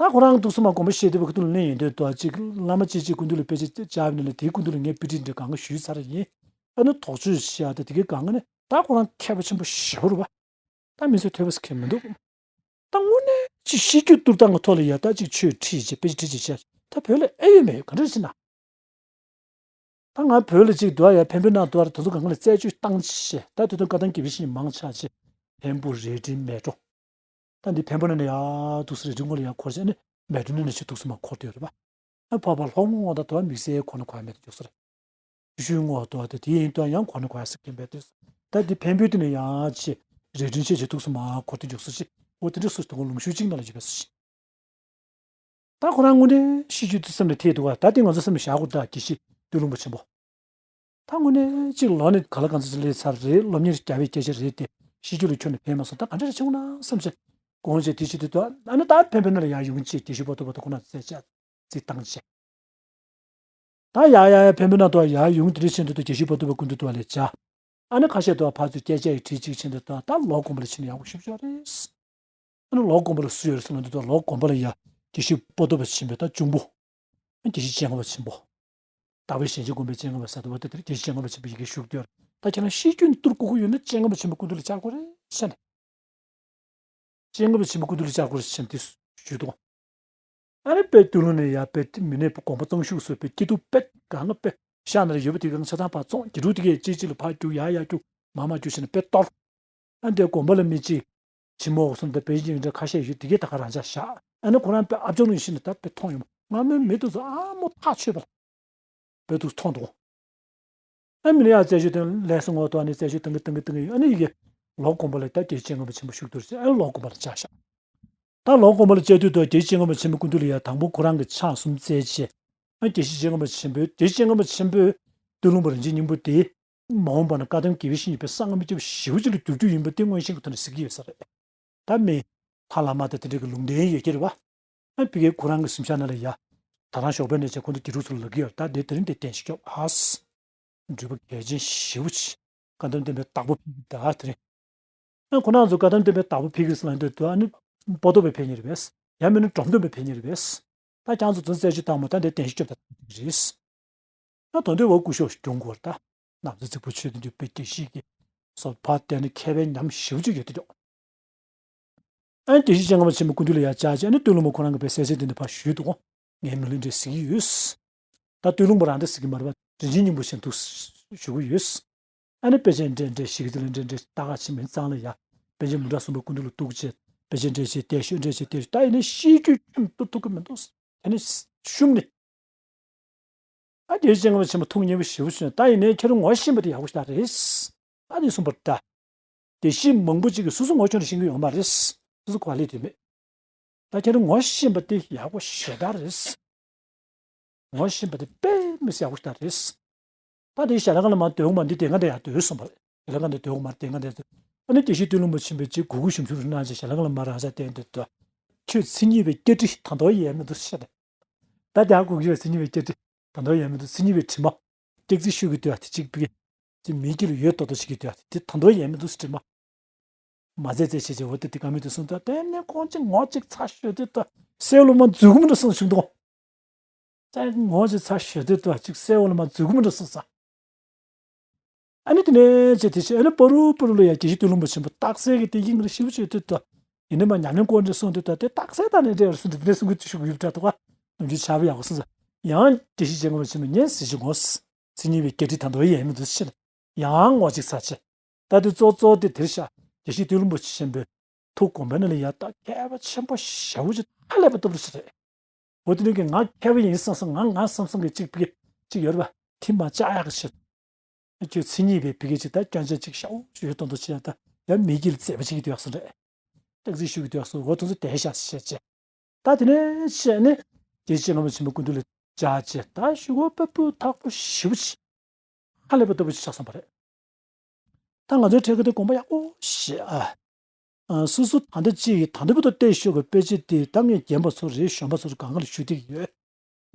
ད་ཁོ་རང་འདུག་སེ་མ་དགོངས་པ་བཞེས་བསྡད་པའི་སྐུ་མདུན་ལ་སླེབས་ཡོང་དུས་ད་ཅིག་བླ་མ་ཅིག་ཅིག་སྐུ་མདུན་ལ་དཔེ་ཆ་བཅར་བ་ཡིན་ན་ལས་དེའི་སྐུ་མདུན་ལ་ངས་དཔེ་ཁྲིད་འདྲ་གང་ག་ཞུས་ཚར་ཡིན། ཨ་ནི་དོགས་གཅོད་བྱས་ཡག་ད་དེ་གའི་སྒང་ག་ནས་ད་ཁོ་རང་མཁས་པ་ཆེན་པོ་ཞེ་པོ་རེད་པ། ད་མི་ཚོས་ཐོས་པ་ཟེར་མཁན་མི་འདུག་ད་དངོས་གནས་ཅིག་ཤེས་རྒྱུད་བཏུར་སྟངས་ཀྱི་ཐོག་ལ་ཡ་ད་ཅིག་ཆོས་ཁྲིད་བྱས་དཔེ་ཆ་ཁྲིད་བྱས་བྱས་ད་བོད་ལ་ཨེ་ཡོད་མེད་ཡོད་ག་འདྲ་ཞིག་ན། ད་ང་བོད་ལ་ཅིག་འདུག་ཡ་འཕན་པོའི་ནང་འདུག་ཡ་དེ་ཚོ་གང་ག་ལ་རྩད་གཅོད་བཏང་བྱས་ད་དུས་ཐུང་བཀའ་གདམས་དགེ་བའི་བཤེས་གཉེན་མང་ཆགས་བྱས་འཕན་པོ་རྭ་སྒྲེང་མལ་གྲོ། ད་འདི་འཕན་པོ་ནས་ནས་ཡར་འདུག་སེ་རྭ་སྒྲེང་ངོས་ལ་ཡར་འཁོར་བྱས་ནས་མལ་གྲོ་ནས་ནས་ཅིག་འདུག་སེ་མར་འཁོར་དུ་ཡོད་རེད་པ། ཨ་འཕགས་པ་ལྷོ་ངོས་དང་དུ་བ་དམིགས་བསལ་འཁོར་ནས་འཁོར་ཡ་མེད་དུ་འཇུག་སོ་རེད། ཤུལ་ངོས་དུ་བ་དེ་དེའི་ཡིན་དུ་ཡང་འཁོར་ནས་འཁོར་ཡ་ཟེར་མཁན་མེད་དུས། ད་འདི་འཕན་པོའི་དེ་ནས་ཡར་ཅིག་རྭ་སྒྲེང་ཆེ་ཅིག་འདུག་སེ་མར་འཁོར་དུ་འཇུག་སོ་ཅིག་འོ་དེ་འདྲ་སོ་དུ་ངོ་ལུང་ཤུལ་གཅིག་ནང་ལ་ཡོད་པའི་སོ་ཅིག་ད་ཁོ་རང་དངོས་གནས་ཤེས་རྒྱུད་དེ་སེམས་ལ་ཐེབས་འདུག་ག་ད་དེ་ང་ཚོ་སེམས་ལ་བཞག་དགོས་ད་དགེ་བཤེས་སྟོད་ལུང་པ་ཆེན་པོ། ད་དངོས་གནས་གཅིག་ལོ་ནི་ག་ལ་གང་འཚམ་ཅིག་སླེབས་ཚར་རེད། སློབ་གཉེར་རྒྱབ་པའི་སྐད་ཆ་རེད་དེ། ཤེས་རྒྱུད་ལ་ཁྱོན་ནས་ཕན་མ་སོང་། ད་ག་འདྲ་རེ་བྱེད་དགོས་ན་བསམ་བྱས་དགོངས་བྱས་དེ་བྱེད་དུས་ད་ཨ་ནི་ད་འཕན་པོའི་ནང་ལ་ཡར་ཡོང་བྱས་དགེ་བཤེས་པོ་ཏོ་པོ་ཏོ་ཁོ་ན་རྩེ་བཅག་རྩིས་བཏང་བྱས། ད་ཡར་ཡར་ཡར་འཕན་པོའི་ནང་དུ་ཡར་ཡོང་དེ་འདྲ་བྱེད་དུས་ད་དགེ་བཤེས་པོ་ཏོ་པོ་སྐུ་མདུན་དུ་ལ་བྱ། ཨ་ནི་ཁ་ཤས་དུ་ཕར་ཚུར་སྐད་ཆ་ཡི་དྲིས་གཅིག་བྱེད་དུས་ད་ད་ལོ་དགོན་པ་ལ་ཕྱིན་ན་ཡག་པོ་ཞེ་པོ་ཅིག་རེད། ཨ་ནི་ལོ་དགོན་པ་ལ་སུ་ཡོད་རེད་ཟེར་ན་འདི་ལྟར་ལོ་དགོན་པ་ལ་ཡ་དགེ་བཤེས་པོ་ཏོ་པ་ཆེན་པོ་དང་གཅུང་པོ། ཨ་དགེ་བཤེས་སྤྱན་སྔ་པ་ཆེན་པོ། དག་པའི་ཞིང་ཆེན་དགོན་པའི་སྤྱན་སྔ་པ་ཟེར་དུས་བ་དེ་དེར་དགེ་བཤེས་སྤྱན་སྔ་པ་ཆེན་པོ་ཡི་གེ་བཞུགས་དུས་ད་ཁྱེད་རང་ཤེས་རྒྱུད་བཏུར་དགོས་ཀྱི་ཡོད་ན་སྤྱན་སྔ་པ་ཆེན་པོ་སྐུ་མདུན་ལ་བཅར་དགོས་རེད་ཟེར་ནས། སྤྱན་སྔ་པ་ཆེན་པོ་སྐུ་མདུན་ལ་བཅར་དགོས་རེད་ཟེར་ནས་དེ་ཞུས་འདུག་ཨ་ནི་དཔེ་སྟོད་ལུང་ནས་ཡར་དཔེ་མི་ནས་དགོན་པ་གཙང་ཤུགས་སུ་དཔེ་སྐྱིད་སྡུག་དཔེ་གང་ག་དཔེ་ཤག་ན་རེ་ཡོད་པ་དེ་གང་ཆ་ཚང་ཕར་བཙོང་དགེ་ཕྲུག་དེ་གས་གཅིག་གཅིག་ལ་ཕར་རྒྱུག་ཡར་ཡར་རྒྱུག་མར་མར་རྒྱུག་བྱས་ནས་དཔེ་གཏོར། ཨ་འདི་དགོན་པ་ལ་མི་གཅིག་ཇི་མོ་གསུམ་དང་དཔེ་ཡིན་འདྲ་ཁ་ཤས་ཡོད་དེ་གས་ད་ག་རང་འཇགས་བཞག་ཨ་ནི་ཁོ་རང་དཔེ་ཨ་ཅོག་ནང་བཞིན་ད་དཔེ་མཐོང་ཡོང་ང་མོའི་མི་དུ་ཚོ་ཨ་མོ་ཐག་ཆོད་པ་ལ། བོད་དུ་མཐོང་འདུག་ཨ་མི་ལ་ཡ་རྩད་གཅོད་དང་ལས་སུ་ངོ་ཐོག་ནས་རྩད་གཅོད་བཏང་གི་བཏང་གི་བཏང་གི་ཡོད་ཨ་ནི་ཡི་གེ་ལོ་དགོན་པ་ལ་ད་དགེ་བཤེས་སྤྱན་སྔ་པ་ཆེན་པོ་བཞུགས་འདུག་ཟེར་ཨ་ལོ་དགོན་པ་ལ་བཅར་ཤག་ད་ལོ་དགོན་པ་ལ་བཅར་དུས་ད་དགེ་བཤེས་སྤྱན་སྔ་པ་ཆེན་པོའི་སྐུ་མདུན་ལ་ཡ་དང་པོ་ཁོ་རང་གི་ཕྱག་གསུམ་བཙལ་བྱས་ཨ་དགེ་བཤེས་སྤྱན་སྔ་པ་ཆེན་པོས་དགེ་བཤེས་སྤྱན་སྔ་པ་ཆེན་པོས་སྟོད་ལུང་པ་རིན་ཆེན་སྙིང་པོ་དེ་མ་འོངས་པ་ན་བཀའ་གདམས་དགེ་བའི་བཤེས་གཉེན་པའི་གསང་སྔགས་མི་སྐྱོབ་ཞེ་པོ་ཅིག་ལ་འགྱུར་རྒྱུ་ཡིན་པ་དེ་མངོན་ཤེས་ཀྱི་ཐོག་ནས་གཟིགས་ཀྱི་ཡོད་ས་རེད། ད་མི་ལྷ་བླ་མ་དང་དེ་འདྲ་གི་ལུང་བསྟན་ཡོད་ཀྱི་རེད་བ། ཨ་ཕ་གིའི་ཁོ་རང་གི་གཟིམ་ཤག་ནང་ལ་ཡ། ད་རང་ཞོགས་པའི་ནས་བྱས་ཁོང་ཚོ་དགེ་ཕྲུག་ཚོ་ལ་ལབ་ཀྱི་ཡོད་ད་དེ་དེ་རིང་དེ་གཏན་ཞིག་སྐྱོབ་ཨ་སི། འགྲུལ་པ་གལ་ཆེན་ཞེ་པོ་ཅིག་བཀའ་གདམས་བསྟན་པའི་བདག་པོ་ཕ་གི་ད་དེ་རིང་། ཨ་ཁོ་རང་ཚོ་བཀའ་གདམས་བསྟན་པའི་བདག་པོ་ཕ་གི་ཟེར་ལབ་འདོད་དུ་ཨ་ནི་ པོ་ཏོ་བའི་ཕན་ཡིན་རེད་པས། ཡང་མིན་ན་འབྲོམ་སྟོན་པའི་ཕན་ཡིན་རེད་པས། ད་ཁྱེད་ཚོ་འཛིན་རྩེ་ཆུ་དང་མོ་ད་འདི་བདེན་བཞི་སྐྱོབ་ད་རེད། ད་དོན་དུ་བ་སྐུ་ཞབས་སྐྱོང་དགོས་ད། ནམ་ཚེ་ཚིག་པོ་ཆོས་དོན་གྱི་དཔེ་སྐྱེ་ཤིག་གི་སོ་ཕ་དེ་ནི་མཁས་པའི་ཉམས་ཞིབ་ཅིག་ཡོད་དེ་ཀྱོག་ཨ་ནི་དགེ་བཤེས་སྤྱན་སྔ་མ་ཆེན་པོ་སྐུ་མདུན་ལ་ཡར་བཅར་བྱས་ཨ་ནི་སྟོད་ལུང་པ་ཁོ་རང་གི་བའི་གསལ་གསལ་དེ་འདི་ཕར་ཞུས་འདུག་ངས་མི་ལུས་འདྲེ་ཟེར་གྱི་ཡོད། ད་སྟོད་ལུང་པ་རང་འདྲ་ཟེར་གྱི་མ་རེད་པ། རིན་ཆེན་སྙིང་པོ་ཞིག་འདུག་ཞུ་གི་ཡོད། ཨ་ནི་དཔེ་ཆ་འདྲེ་འདྲེ་ཞིག་གི་ལ་འདྲེ་འདྲེ་ལྟ་ག་ཕྱི་མིན་གཙང་ལ་ཡ། དཔེ་ཆ་མུ་འདྲ་གསུམ་པ་སྐུ་མདུན་ལ་གཏུགས་བྱས་དཔེ་ཆ་འདྲེ་བྱས་བལྟས་ཤོག་འདྲེ་བྱས་བལྟས་ཤོག་ད་ཡིན་ན་ཤེས་རྒྱུད་ཁྱོན་ཏུ་ཐུག་གི་མི་འདུག་དེ་ནི་ཤུམ་ནི། ཨ་དགེ་བཤེས་སྤྱན་སྔ་མ་ཆེན་པོ་ཐུགས་མཉེས་པོ་ཞེ་པོ་བྱུང་ད་ཡིན་ནའི་ཁྱེད་རང་ངོ་ཤེས་པ་དེ་ཡག་པོ་ཞེ་དྲག་རེད། ཨ་ནི་གསུངས་པ་འདྲ། དགེ་བཤེས་མང་པོ་ཅིག་གིས་སོ་སོ་ངོ་ཆུང་དུ་ཤེས་ཀྱི་ཡོད་མ་རེད། སོ་སོ་གོ་བ་ལེན་དུས་མེད། ད་ཁྱེད་རང་ངོ་ཤེས་པ་དེ་ཡག་པོ་ཞེ་དྲག་རེད། ངོ་ཤེས་པ་དེ་དཔེ་མི་སྲིད་ཡག་པོ་ཞེ་དྲག་རེད། ད་དེ་ཞལ་ལག་ལ་མ་སྡོད་མ་འདི་དེ་སྔ་དེ་ཡག་སྡོད་གསུངས་པ་རེད། ཞལ་ལག་འདི་སྡོད་མ་དེ་སྔ་དེ་ཨ་ནི་དགེ་བཤེས་སྟོད་ལུང་པ་ཆེན་པོས་ཅིག་གུ་གུ་ཞུམ་ཞུམ་རུ་གནང་བྱས་ཞལ་ལག་ལ་མ་རང་ཤག་བསྟན་འདུག་ད་ཁྱོད་མཚན་ཉིད་པའི་སྐྱ་ཁྲི་ད་དོ་ཡས་མི་འདུག་ཤག་ད་དེ་ཧ་གོ་གི་ཡོད། མཚན་ཉིད་པའི་སྐྱ་ཁྲི་ད་དོ་ཡས་མི་འདུག་མཚན་ཉིད་པའི་དྲི་མ། སྐྱག་རྫུན་ཤོད་ཀྱི་འདུག་ཨ་དེ་གཅིག་པུས། ཅི་མིའི་རྒྱུད་ལ་ཡོད་མདོག་མདོག་བྱེད་ཀྱི་འདུག་ཨ་དེ་ད་དོ་ཡས་མི་འདུག་དྲི་མ། མ་ཟད་ཚེ་ཆེ་ཆེ་འོ་དེ་དེ་ཀ་མི་འདུག་གསུངས་འདུག་དེ་ནས་ཁོང་ཅིག་ངོ་ཅིག་ཚ་ཤོད་དེ་ད་སེ་ལོ་མ་འཛུལ་གི་མི་འདུག་གསུངས་བྱུང་འདུག་ཅིག་ངོ་ཅིག་ཚ་ཤོད་དེ་ད་ཅིག་སེ་ལོ་མ་འཛུལ་གི་མི་འདུག་གསུངས་ས། ཨ་ནི་དེ་ནས་ཅེས་དེ་བྱས་ཨ་ནི་པ་རུ་པ་རུ་ལ་ཡ་དགེ་བཤེས་སྟོད་ལུང་པ་ཆེན་པོ་རྟགས་གསལ་གྱི་དེ་དབྱིངས་རེ་ཞིབ་བྱས་དུས་ད། ཡིན་ནི་མ་ཉམས་མྱོང་སྐོར་འདྲ་གསུངས་དུས་ད་དེ་རྟགས་གསལ་ད་ནས་འདྲ་ཡོད་གསུངས་དུས་དེ་འདྲ་གསུང་གི་ཤུགས་ཡོད་དྲག་འདུག་ག་ནམ་རྒྱུན་ཆར་པ་ཡག་པོ་གསུངས་ས། ཡང་དགེ་བཤེས་སྤྱན་སྔ་མ་ཆེན་པོ་ཉན་ཟེར་གྱི་ངོ་། མཚན་ཉིད་པའི་སྐྱ་ཁྲི་ད་དོ་ཡས་མི་འདུག་ཕྱིར། ཡང་ངོ་ཅིག་ཚ་ཆེ། ད་དེ་གཙོ་གཙོ་དེ་དེར་ཤག་དགེ་བཤེས་སྟོད་ལུང་པ་ཆེན་པོའི་ཐུགས་དགོངས་པའི་ནང་ལ་ཡ་ད་མཁས་པ་ཆེན་པོ་ཞེ་པོ་ཅིག་ཧ་ལས་པ་ལྟ་བུ་ཞིག་རེད། འོ་དེ་ནས་ཀྱི་ང་མཁས་པ་ཡིན་བསམ་བསམ་ང་ང་བསམ་བསམ་གྱི་གཅིག་ཕི་གེ་གཅིག་ཡོད་རེད་པ། དེ་མ་བཅག་ཡག་གི་ཆེད། ཁྱོད་མཚན་ཉིད་པའི་ཕི་གེ་གཅིག་ད་སྐྱོན་ཆ་གཅིག་ཤའུ་ཞུ་ཡོད་དོན་དུ་བྱས་ད་ཡང་མི་དགེ་ལ་རྩེད་པ་བྱེད་ཀྱི་འདུག་ཡག་སོ་རེད། སྟག་རྩེད་ཤུགས་ཀྱི་འདུག་ཡག་སོ་འོ་དོན་དུ་དེ་ཤ་བཤད་བྱས། ད་དེ་ནས་བཤད་ནས་དེ་ཕྱིན་སྔ་མ་ཆེན་པོ་སྐུ་མདུན་ལ་བཅར་བྱས་ད་ཞུ་བོ་པ་སྤུ་ཐག་པོ་ཞེ་པོ་ཅིག་ཧ་ལས་པ་ལྟ་བུ་ཅིག་ཆགས་སོང་བ་རེད། ད་ང་ཚོའི་འཕྲད་ཀ་དེ་དགོངས་པ་ཡག་པོ་བཞེས་ཨ། ཨ། སོ་སོ་ད་ལྟ་ཅིག་ཡིས་ད་ལྟ་བུ་དང་བལྟས་ཤོག་གི་དཔེ་ཆ་དེ་ད་ངས་རྒན་པ་ཚོ་རེད་གཞོན་པ་ཚོ་རེད་གང་ག་ལ་ཞུ་བསྡད་ཀྱི་ཡོད།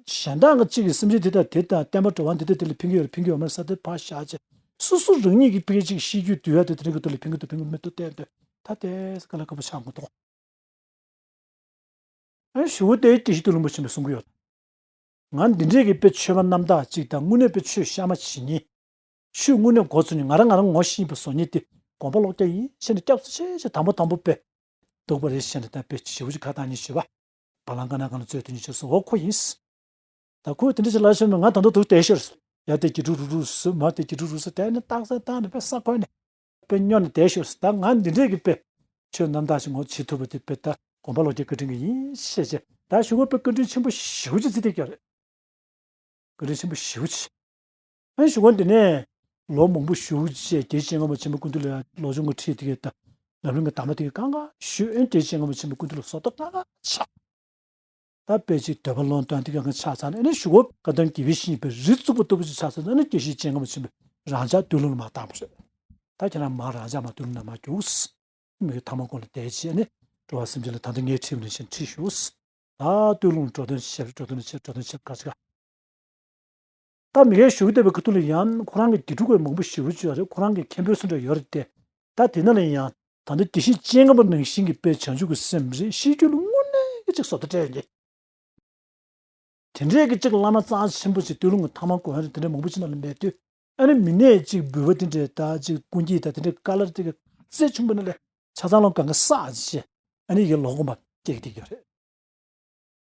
གཞན་དག་གི་གཅིག་གིས་སེམས་ཅན་དེ་དང་དེ་དང་བསྟན་པ་འགྲོ་བ་འདི་དང་དེ་ལ་ཕན་གྱི་ཡོད་རེད་ཕན་གྱི་ཡོད་མ་རེད་ས་དེ་ཕར་བཞག་བྱས་སོ་སོ་རང་ཉིད་ཀྱི་དཔེ་ཆ་གཅིག་ཤེས་རྒྱུ་དུས་ཡག་དེ་དེ་རིང་གི་དུས་ལ་ཕན་གྱི་འདུག་ཕན་གྱི་མི་འདུག་བལྟས་འདོད་ད་དེ་དཀའ་ལས་ཁག་པོ་ཆགས་མི་འདུག་ཨ་ཞུ་བོ་དེ་དེ་ཞིག་ཏུ་ལུང་པ་ཆེན་པོས་གསུང་གི་ཡོད། ང་འདི་འདྲས་ཀྱི་དཔེ་ཆོས་པ་རྣམ་དག་ཅིག་དང་དངོས་གནས་དཔེ་ཆོས་གཤའ་མ་བྱེད་ཉེན། ཆོས་དངོས་གནས་མགོ་ཚོས་ཉེན་ང་རང་ང་རང་ངོ་ཤེས་པ་བཟོ་ཉེན་དེ་དགོངས་པ་ལོག་རྒྱག་ཡིན་ཤེས་ནས་སྐྱབས་སུ་ཆེ་ཆེ་དང་པོ་དང་པོ་དཔེ། འདུག་པ་རེད་ཤེས་ནས་ད་དཔེ་ཞེ་པོ་ཅིག་ཁ་བཏང་ཉེན་ཞུས་པ། བ་ལང་ཀ་ན་གང་ལ་རྩོད་དུ་ཉེན་ཞུས་སོང་འོ་ཁོ་ཡིན། ད་ཁོས་དེ་འདྲ་ཅིག་ལབ་ཤོར་ནས་ང་ད་ལྟ་འདུག་བསྡད་ཤོར། ཡ་དེ་གྱི་དྲུག་རུ་རུ་སུ་མ་དེ་གྱི་དྲུག་རུ་སུ་དེ་ནི་རྟགས་གསལ་བཏང་ནས་དཔེ་ས་ཁོལ་ནས། དཔེ་སྨྱོ་ནས་བསྡད་ཤོར་ད་ང་འདི་འདྲས་ཀྱི་དཔེ། ཆོས་རྣམ་དག་ཞིག་ངོ་བྱེད་ཐུབ་པ་དེ་དཔེ་ད་དགོངས་པ་ལོག་རྒྱག་བཀའ་དྲིན་གྱི་ཡིན་ཤེས་བྱས་ད་ཞུ་བ་དཔེ་བཀའ་དྲིན་ཆེན་པོ་ཞེ་པོ་ཅིག་བརྩི་བསྡད་ཀྱི་རེད། བཀའ་དྲིན་ཆེན་པོ་ཞེ་པོ་ཅིག་ཨ་ཞུ་བ་འདི་ནས་ལོ་མང་པོ་ཞུ་བྱས་རྒྱལ་སྤྱན་སྔ་མ་ཆེན་པོ་སྐུ་མདུན་ལ་ལོ་ཆུང་གི་ཁྲིད་དེ་གས་ད་ལམ་རིམ་གྱི་གདམས་པ་དེ་གས་གང་ག་ཞུ་ཨེ་རྒྱལ་སྤྱན་སྔ་མ་ཆེན་པོ་སྐུ་མདུན་ལ་བཟོ་ལྟ་གང་ག་ཆགས། ད་དཔེ་ཅིག་འདོད་པ་ལོངས་སྟོན་དེ་གང་ག་ཆགས་ཚར་ནས་ཨ་ནི་ཞུ་བ་བཀའ་གདམས་དགེ་བའི་བཤེས་གཉེན་པའི་རི་བཙུགས་པ་ལྟ་བུ་ཅིག་ཆགས་ཚར་ནས་ཨ་ནི་རྒྱལ་སྲས་སྤྱན་སྔ་མ་ཆེན་པོས་རང་ཅག་སྟོད་ལུང་ལ་མར་བཏང་བ་རེད། ད་ཁྱེད་རང་མར་རང་ཅག་མར་སྟོད་ལུང་ལ་མར་རྒྱུགས། མི་གི་ཐ་མ་ཁོང་ལ་བསྡད་བྱས་ནས་འགྲོ་བ་སེམས་ཅན་ལ་ད་ལྟ་ངས་ཁྲིད་པ་ནང་བཞིན་ཁྲིད་ཞུ། ད་སྟོད་ལུང་འགྲོ་དོན་ཆེ་འགྲོ་དོན་ཆེ་འགྲོ་དོན་ཆེ་ག་ཅི་ག་ད་མི་གའི་ཞུ་གི་བསྡད་པའི་ཁ་ཐུག་ལ་ཡང་ཁོ་རང་གི་དགེ་ཕྲུག་གི་མང་པོ་ཞེ་པོ་ཅིག་ཡོད་རེད། ཁོ་རང་གི་མཁན་པོའི་སུ་འདྲ་ཡོད་རེད་དེ། ད་དེ་ན་ལ་ཡང་ད་ལྟ་དགེ་བཤེས་སྤྱན་སྔ་མ་ནང་བཞིན་གྱི་དཔེ་བྱང་ཆུབ་ཀྱི་སེམས་རེད་ཤེས་རྒྱུད་ལ་དངོས་གནས་ཀྱི་ཅིག་བཟོ་ལྟ་སྤྲད་ཡོད་ཀྱི། དེ་འདྲས་ཀྱི་ཅིག་བླ་མ་རྩ་ཆེན་པོ་ཅིག་སྟོད་ལུང་གི་ཐ་མ་དགོན་རེད་དེ་འདྲས་མང་པོ་ཅིག་ནང་ལ་མེད་དུས། ཨ་ནི་མི་སྣས་ཅིག་འབུལ་བ་དེ་འདྲས་ད་ཅིག་སྐུ་འགྱེད་ད་དེ་འདྲས་དཀའ་ལས་དེ་ག་ཚད་ཆུང་པོ་ནང་ལས་ཆ་ཚང་ལོ་གང་ག་བསགས་བྱས་ཨ་ནི་ཡི་ལོ་གོ་མ་སྐྱེ་གི་བསྡད་ཀྱི་ཡོད་རེད།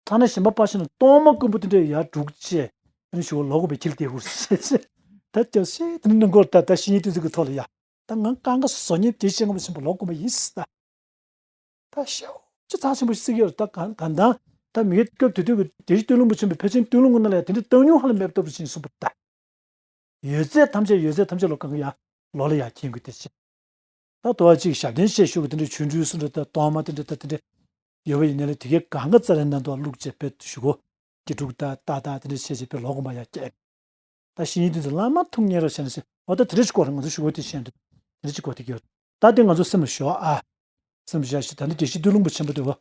ཐ་ན་གཞན་པ་ཕར་ཕྱིན་ན་གཏོར་མ་རྐུན་པོ་དེ་འདྲས་ཡར་སྒྲུག་བྱས་ཨ་ནི་ཞུ་བ་ལོ་གོ་པའི་ཁྱིལ་དེ་ཧུར་བྱས་བྱས་ད་སྐྱོ་ཤས་དེ་ནི་གནོན་སྐོར་ད་ད་བཤེས་གཉེན་བསྟེན་ཚུལ་གྱི་ཐོག་ལ་ཡ་ད་ང་རྐང་ཁ་བཟོ་ཉེན་དེ་བཤད་ངོ་མ་ཆེན་པོ་ལོ་གོ་མ་ཡིན་ཟེར་ད། ད་ཤའོ་ཅི་ཚགས་ཆེན་པོ་ཞིག་བརྩི་གི་ཡོད་རེད་ད་གང་གང་ལྟར་ད་མི་སྐབས་དེ་དུས་ཀྱི་དེ་བཞིན་སྟོད་ལུང་པ་ཆེན་པོའི་ཕལ་ཆེར་སྟོད་ལུང་གི་ནང་ལ་ཡང་དེ་འདྲའི་བཏང་མྱོང་ཧ་ལས་མེད་པ་ལྟ་བུ་ཅིག་གསུངས་པ་ད། ཡོད་ཚད་ཐམས་ཅད་ཡོད་ཚད་ཐམས་ཅད་ལོ་གང་གི་ཡང་ལོ་ལ་ཡང་མཁྱེན་དགོས་དེ་ཅི། ད་དོ་བ་ཅིག་ཞབས་བརྟན་བཤད་ཤོག་གི་དེ་འདྲའི་ཆོ་འཕྲུལ་སུ་འདྲ་ད་གཏོར་མ་དེ་འདྲ་ད་དེ་འདྲ་ཡོད་པ་ཡིན་ན་ལས་དེ་གའི་གང་ག་རྩ་རའི་ནང་དུ་བླུགས་བྱས་པའི་ཞུ་གོ་དགེ་ཕྲུག་ད་ད་ད་དེ་འདྲ་བཤད་བྱས་པའི་ལོ་གོ་མ་ཡང་སྐྱེས། ད་བཤེས་གཉེན་དེ་ཚོ་བླ་མ་ཐུགས་མཉེས་རོགས་བྱས་ན་ཟེར་འོ་ད་དེ་རེ་ཞིག་གོ་རེ་ང་ཚོ་ཞུ་གོ་དེ་བཤད་འདུག་དེ་རེ་ཞིག་གོ་དེ་གྱོད་ད་དེ་ང་ཚོ་སེམས་ལ་ཞོག་ཨ། སེམས་ལ་བཞག་ཞིག་ད་ནི་དགེ་བཤེས་སྟོད་ལུང་པ་ཆེན་པོ་དེ་བ་བུ་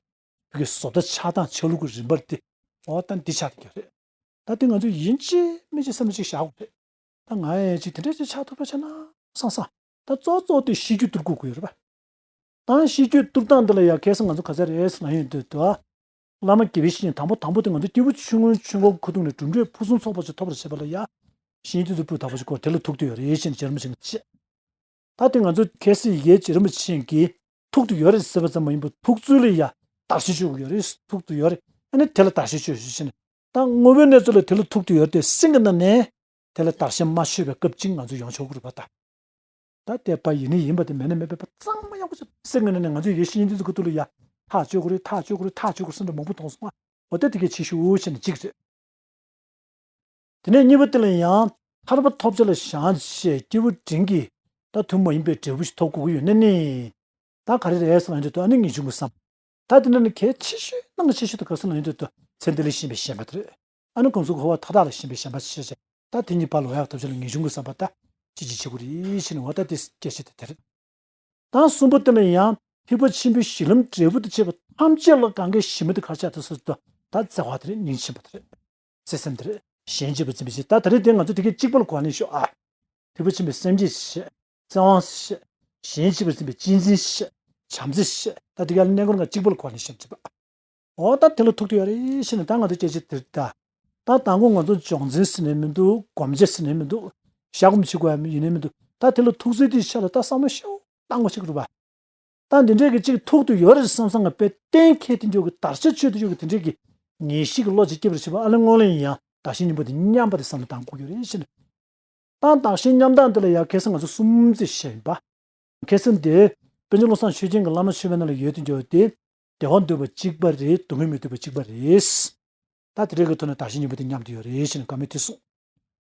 གའི་བཟོ་ལྟ་ཆགས་སྟངས་ཆགས་ལུགས་ཀྱི་རིམ་པར་དེ་འོ་ད་འདི་ཆགས་དེ་གྱོད་རེད། ད་དེ་ང་ཚོ་ཡིན་གཅིག་མིན་གཅིག་སེམས་ལ་ཅིག་བཞག་དགོས་རེད། ད་ང་ཡང་ཅིག་དེ་འདྲ་ཅིག་ཆགས་ཐུབ་པ་བྱས་ན་བསམ་བསམ་ད་གཙོ་གཙོ་དེ་ཤེས་རྒྱུད་དུ་དགོས་དགོས་ཡོད་རེད་པ། དང་ཤེས་རྒྱུད་གཏོར་སྟངས་འདི་ལ་ཡ་ཁ་སང་ང་ཚོ་ག་ཚོད་རེད་ལབ་ཡོང་དུས་དུ། བླ་མ་དགེ་བའི་བཤེས་གཉེན་དང་པོ་དང་པོ་དེ་ང་ཚོ་སྐྱེས་བུ་ཆུང་ངུའི་ཆོས་འཁོར་ཁུ་ཐུག་ནས་གྲུབ་འབྲས་ཕུན་སུམ་ཚོགས་པ་ཞིག་ཐོབ་པར་བྱེད་པ་ལ་ཡ། བཤེས་གཉེན་བསྟེན་ཚུལ་ཕུལ་དག་པོ་ཞིག་སྐོར་དེ་ལ་ཐུག་བསྡད་ཡོད་རེད་ཅེས་རྗེ་རིན་པོ་ཆེས་བཤད། ད་དེ་ང་ཚོ་ཁ་སང་ཡི་གེ་རྗེ་རིན་པོ་ཆེ་གིས་ཐུག་བསྡད་ཡོད་རེད་ཟེར་བ་ཙམ་མ་ཡིན་པར་ཐུག་ཚུལ་ལ་ཡ་བརྟག་ཞིབ་བྱེད་དགོས་ཡོད་རེད། ཐུག་བསྡད་ཡོད་རེད། ཨ་ནི་དེ་ལ་བརྟག་ཞིབ་བྱོས་ཞུ་བྱས་ནས། ད་དངོས་པོའི་གནས་ཚུལ་ལ་དེ་ལ་ཐུག་བསྡད་ཡོད་རེད་དེ་སེམས་ཀྱི་ནང་ནས་དེ་ལ་བརྟག་ཞིབ་མ་བྱས་པའི་སྐབས་ཅིག་ང་ཚོ་ཡོང་ཆོག་གི་རེད་པ་ད། ད་དད་པ་ཡིན་ནི་ཡིན་པ་དེ་མེད་ན་མེད་པའི་བར་གཙང་མ་ཡག་པོ་ཞིག་སེམས་ཀྱི་ནང་ནས་ང་ཚོས་ཡེ་ཤེས་དབྱིངས་ཐིག་ཚོ་གི་ཐུགས་ལ་ཡ་ཐག་གཅོད་དགོས་རེད། ཐག་གཅོད་དགོས་རེད། ཐག་གཅོད་དགོས་རེད་བསམ་འདྲ་མང་པོ་མཐོང་སོང་ང་། འོ་ད་དེ་གའི་ཆེ་ཤོས་ཅན་གཅིག་རེད། དེ་ནས་གཉིས་པ་དེ་ལ་ཡང་ཐར་པ་ཐོབ་བྱ་ལ་བྱང་ཆེ་སྐྱེས་བུ་འབྲིང་གིས་ད་ཐུན་མོང་མ་ཡིན་པའི་འབྲས་བུ་ཞིག་ཐོབ་དགོས་ཀྱི་ཡོད་ན་ནི། ད་ག་རེ་རེད་ཟེར་ན་འདི་ད་ཨ་ནི་ངེས་འབྱུང་གི་བསམ། ད་དེ་འདྲ་ནི་གལ་ཆེ་ཤོས་ནང་གི་ཆེ་ཤོས་དེ་ག་ཟེར་ན་ཡོད་དུས་དུ་ཚེ་འདི་ལ་ཞེན་པའི་ཞེན་པ་དེ་རེད། ཨ་ནི་གོམས་སྲོལ་འཁོར་བ་མཐའ་དག་ལ་ཞེན་པའི་ཞེན་པ་ཆེ་ཆེ། ད་དེ་གཉིས་བར་ལ་ཡག་ཐབས་ཤེས་ལ་ངེས་འབྱུང་གི་བསམ་པ་ད་ཅི་ཅི་བྱེད་དགོས་རེད་ཞེས་ནས་འོ་ད་དེ་སྐད་ཆ་དེ་དེ་རེད། ད་གསུམ་པོ་དེ་ལ་ཡང་ཐེག་པ་ཆེན་པོའི་གཞི་ལམ་འབྲས་བུ་དང་བཅས་པ་ཐམས་ཅད་ལ་གང་གའི་གཞི་མ་དེ་ག་རེ་ཆགས་འདུག་ཟེར་དུས་ད་བརྩེ་བ་དེ་རེད། སྙིང་རྗེ་ཆེན་པོ་དེ་རེད། བརྩེ་སེམས་དེ་རེད། ཞེན་བྱེད་པ་འཛིན་པའི་ཕྱིར། ད་ད་རེས་དེ་ང་ཚོ་དེ་གའི་གཅིག་པ་ལ་གོ་བ་ལེན་ཤོག་ཨ། ཐེག་པ་ཆེན་པོའི་སེམས་བསྐྱེད་བཤད། བརྩེ་བ་བཤད། ཞེན་བྱེད་པ་འཛིན་པའི་གཅེས་འཛིན་བཤད། བྱམས་བརྩེ་བཤད། ད་དེ་ག་ལ་གནས་སྐོར་ང་གཅིག་པ་ལ་གོ་བ་ལེན་ཤོག་ཅེས་པ། འོ་ད་དེ་ལ་ཐུག་དུ་ཡོད་རེད་ཞེས་ནས་ད་ང་ཚོ་སྐད་ཆ་དེ་ད། ད་དང་པོ་ང་ཚོ་སྦྱོང་ཚན་ཟེར་ནས་མི་འདུག་སྒོམ་བྱེད་ཟེར་ནས་མི་འདུག་ཞག་སྒོམ་བྱེད་དགོས་ཡ་ཡིན་ནས་མི་འདུག་ད་དེ་ལ་ཐུག་ཚུལ་དེའི་ཆ་ལ་ད་བསམ་བློ་ཤོག་བཏང་དགོས་ཤིག་རུ་བ། ད་འདི་འདྲས་ཀྱི་གཅིག་ཐུག་ཏུ་ཡོད་རེད་བསམ་བསམ་ང་དཔེ་གཏན་འཁེལ་དེ་འཇོག་གི་དར་ཆ་ཆོད་དེ་འཇོག་གི་དེ་འདྲས་ཀྱི་ངེས་ཤེས་ཀྱི་བློ་ཅིག་སྐྱེ་བར་བྱེད་པ་ཨ་ལེ་སྔོན་ལ་ཡིན་ཡང་བདག་གཞན་གཉིས་པོ་དེ་མཉམ་པ་དེ་བསམ་བློ་བཏང་དགོས་ཀྱི་རེད་ཞེ་ན། ད་བདག་གཞན་མཉམ་བཏང་འདི་ལ་ཡང་ཁ་སང་ང་ཚོ་གསུམ་ཙམ་བཤད་ཡིན་པ། ཁ་སང་འདི་དཔལ་འབྱོར་བློ་བཟང་ཆོས་རྒྱན་གྱི་བླ་མ་མཆོད་པའི་ནང་ལ་ཡོད་དེ་འཇོག་དེ། བདེ་བ་འདོད་པ་གཅིག་པ་རེད། སྡུག་བསྔལ་མི་འདོད་པ་གཅིག་པ་རེད། ད་དེ་རིགས་ཀྱི་ཐོག་ནས་བདག་གཞན་གཉིས་པོ་དེ་མཉམ་དུ་ཡོད་རེད་ཞེ་ན་བཀའ་མོལ་དེ་གསུངས།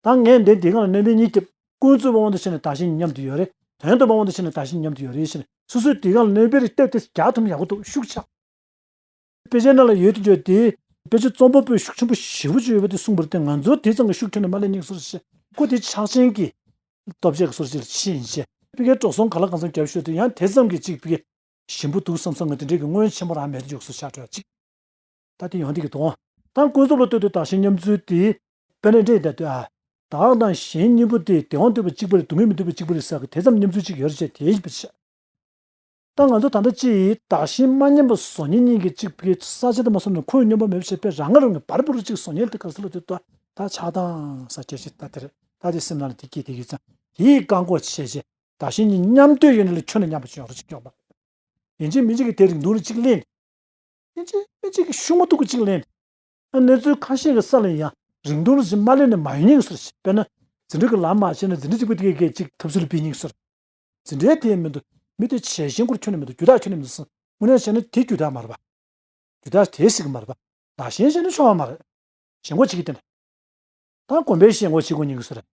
ད་ངས་འདི་འདི་གང་ལ་གནོད་པའི་གཉིས་ཀྱི་ཀུན་རྫོབ་དབང་དུ་བྱས་ནས་བདག་གཞན་མཉམ་དུ་ཡོད་རེད། དོན་དམ་པའི་དབང་དུ་བྱས་ནས་བདག་གཞན་མཉམ་དུ་ཡོད་རེད་ཞེ་ན་སོ་སོའི་འདི་གང་ལ་གནོད་པའི་རིགས་ལྟ་དེ་རྒྱག་ཐུབ་ན་ཡག་པོ་འདུག་ཤུགས་ཆག་དཔེ་ཆའི་ནང་ལ་ཡོད་དུ་བརྗོད་དེ། དཔེ་ཆ་རྩོམ་པ་པོས་ཤུགས་ཆེན་པོ་ཞེ་པོ་ཅིག་ཡོད་པ་དེ་གསུངས་པར་བརྟེན་ང་ཚོ་དེ་ཙམ་གྱི་ཤུགས་ཁྱོན་ནས་མ་ལེན་སྙིང་སོར་ཞེ་ཁོ་དེ་ཆགས་ཅན་གྱི་སྟོབས་ཆགས་ཀྱི་སོར་ཞིག་ལ་ཕྱིན་ཡིན་ཅེ། ཕ་གིའི་འགྲོ་སོང་ག་ལ་གང་འཚམ་བརྒྱབ་ཤོར་དུས་ཡང་དེ་ཙམ་གྱི་ཅིག་ཕ་གི་ཞིམ་པོ་འདུག་བསམ་བསམ་ང་དེ་འདྲས་ཀྱི་སྔོན་ཆེན་པོ་རང་མེད་དུ་འཇུག་སོ་ཆགས་འགྲོ་ཡ་ཅིག་ད་དེ་ཡོང་དེ་གི་དོན་དང་ཀུན་རྫོབ་ལ་ལྟོས་ཏེ་བདག་གཞན་མཉམ་ཚུལ་དེ། དཔེར་ན་འདྲེས་ད་ལྟོས་ཨ། བདག་དང་གཞན་གཉིས་པོ་དེ་བདེ་བ་འདོད་པ་གཅིག་པ་རེད། སྡུག་བསྔལ་མི་འདོད་པ་གཅིག་པ་རེད་ཟེར་གི་དེ་ཙམ་མཉམ་ཚུལ་གཅིག་ཡོད་རེད་ཅེས་དེའི་བྱས། ད་ང་ཚོ་ད་ལྟ་ཅི་ཡིས་བདག་གཞན་མ་མཉམ་པ་བཟོ་མཁན་གཉིས་ཀྱི་གཅིག་པའི་ས་ཆ་དེ་མ་སོང་ན་ཁོའི་སྙོམས་པ་མེད་པ་བྱས་པས་རང་ང་རང་གི་བར་བར་གཅིག་བཟོ་མཁན་དེ་ག་ཚོད་ལ་དེ་ལྟོས་ད་ཆགས་སྡང་ས་སྐྱེ་ཤི་ད་དེ་རེད། ད་དེ་སེམས་ནང་ལ་དེ་སྐྱེས་དེ་ཡིས་ཙང་དེ་ཡིས་བཀག་འགོག་བྱས་རྗེས་བདག་གཞན་གཉིས་མཉམ་དུ་ཡོད་ནས་ལ་ཁྱོན་ནས་མཉམ་པ་བྱུང་རོགས་ཅིག་སྐྱོག་པ། ཡིན་གཅིག་མིན་གཅིག་གི་དེ་རིང་སྡུག་རུ་གཅིག་ལེན། ཡིན་གཅིག་མིན་གཅིག་གི་ཤུགས་མ་ཐུག་གི་གཅིག་ལེན། ཨ་གནས་ཚུལ་ཁ་ཤས་ཀྱི་ས་ལ་ཡང་རིང་ཐུང་རུ་གཅིག་མ་ལེན་ནས་མ་ཡོང་སྙིང་སོར་ཞིག་དཔེར་ན། འཛིན་གྲྭ་གི་ལམ་མ་ཕྱིན་ན་འཛིན་གྲྭ་གཅིག་པུ་དེ་གས་གཅིག་ཐབས་ཚུལ་སྤེལ་སྙིང་སོར། འཛིན་གྲྭའི་དེ་མི་འདུག་མི་དེ་བྱས་ཤིང་སྐོར་ཁྱོན་ནས་མི་འདུག་རྒྱུ་དག་ཁྱོན་ནས་མི་འདུག་སོང་དངོས་གནས་བྱས་ན་དེ་རྒྱུ་དག་མ་རེད་པ། རྒྱུ་དག་དེ་ཞིག་མ་རེད་པ། བདག་གཞན་བྱས་ན་ཆོག་པ་མ་རེད། ཞེན་ཁོག་བྱེད་ཀྱི་དེ་འདྲ། ད་དགོན་པའི་ཞེན་ཁོག་བྱེད་དགོས་ཉིན་གྱི་སུ་རེད།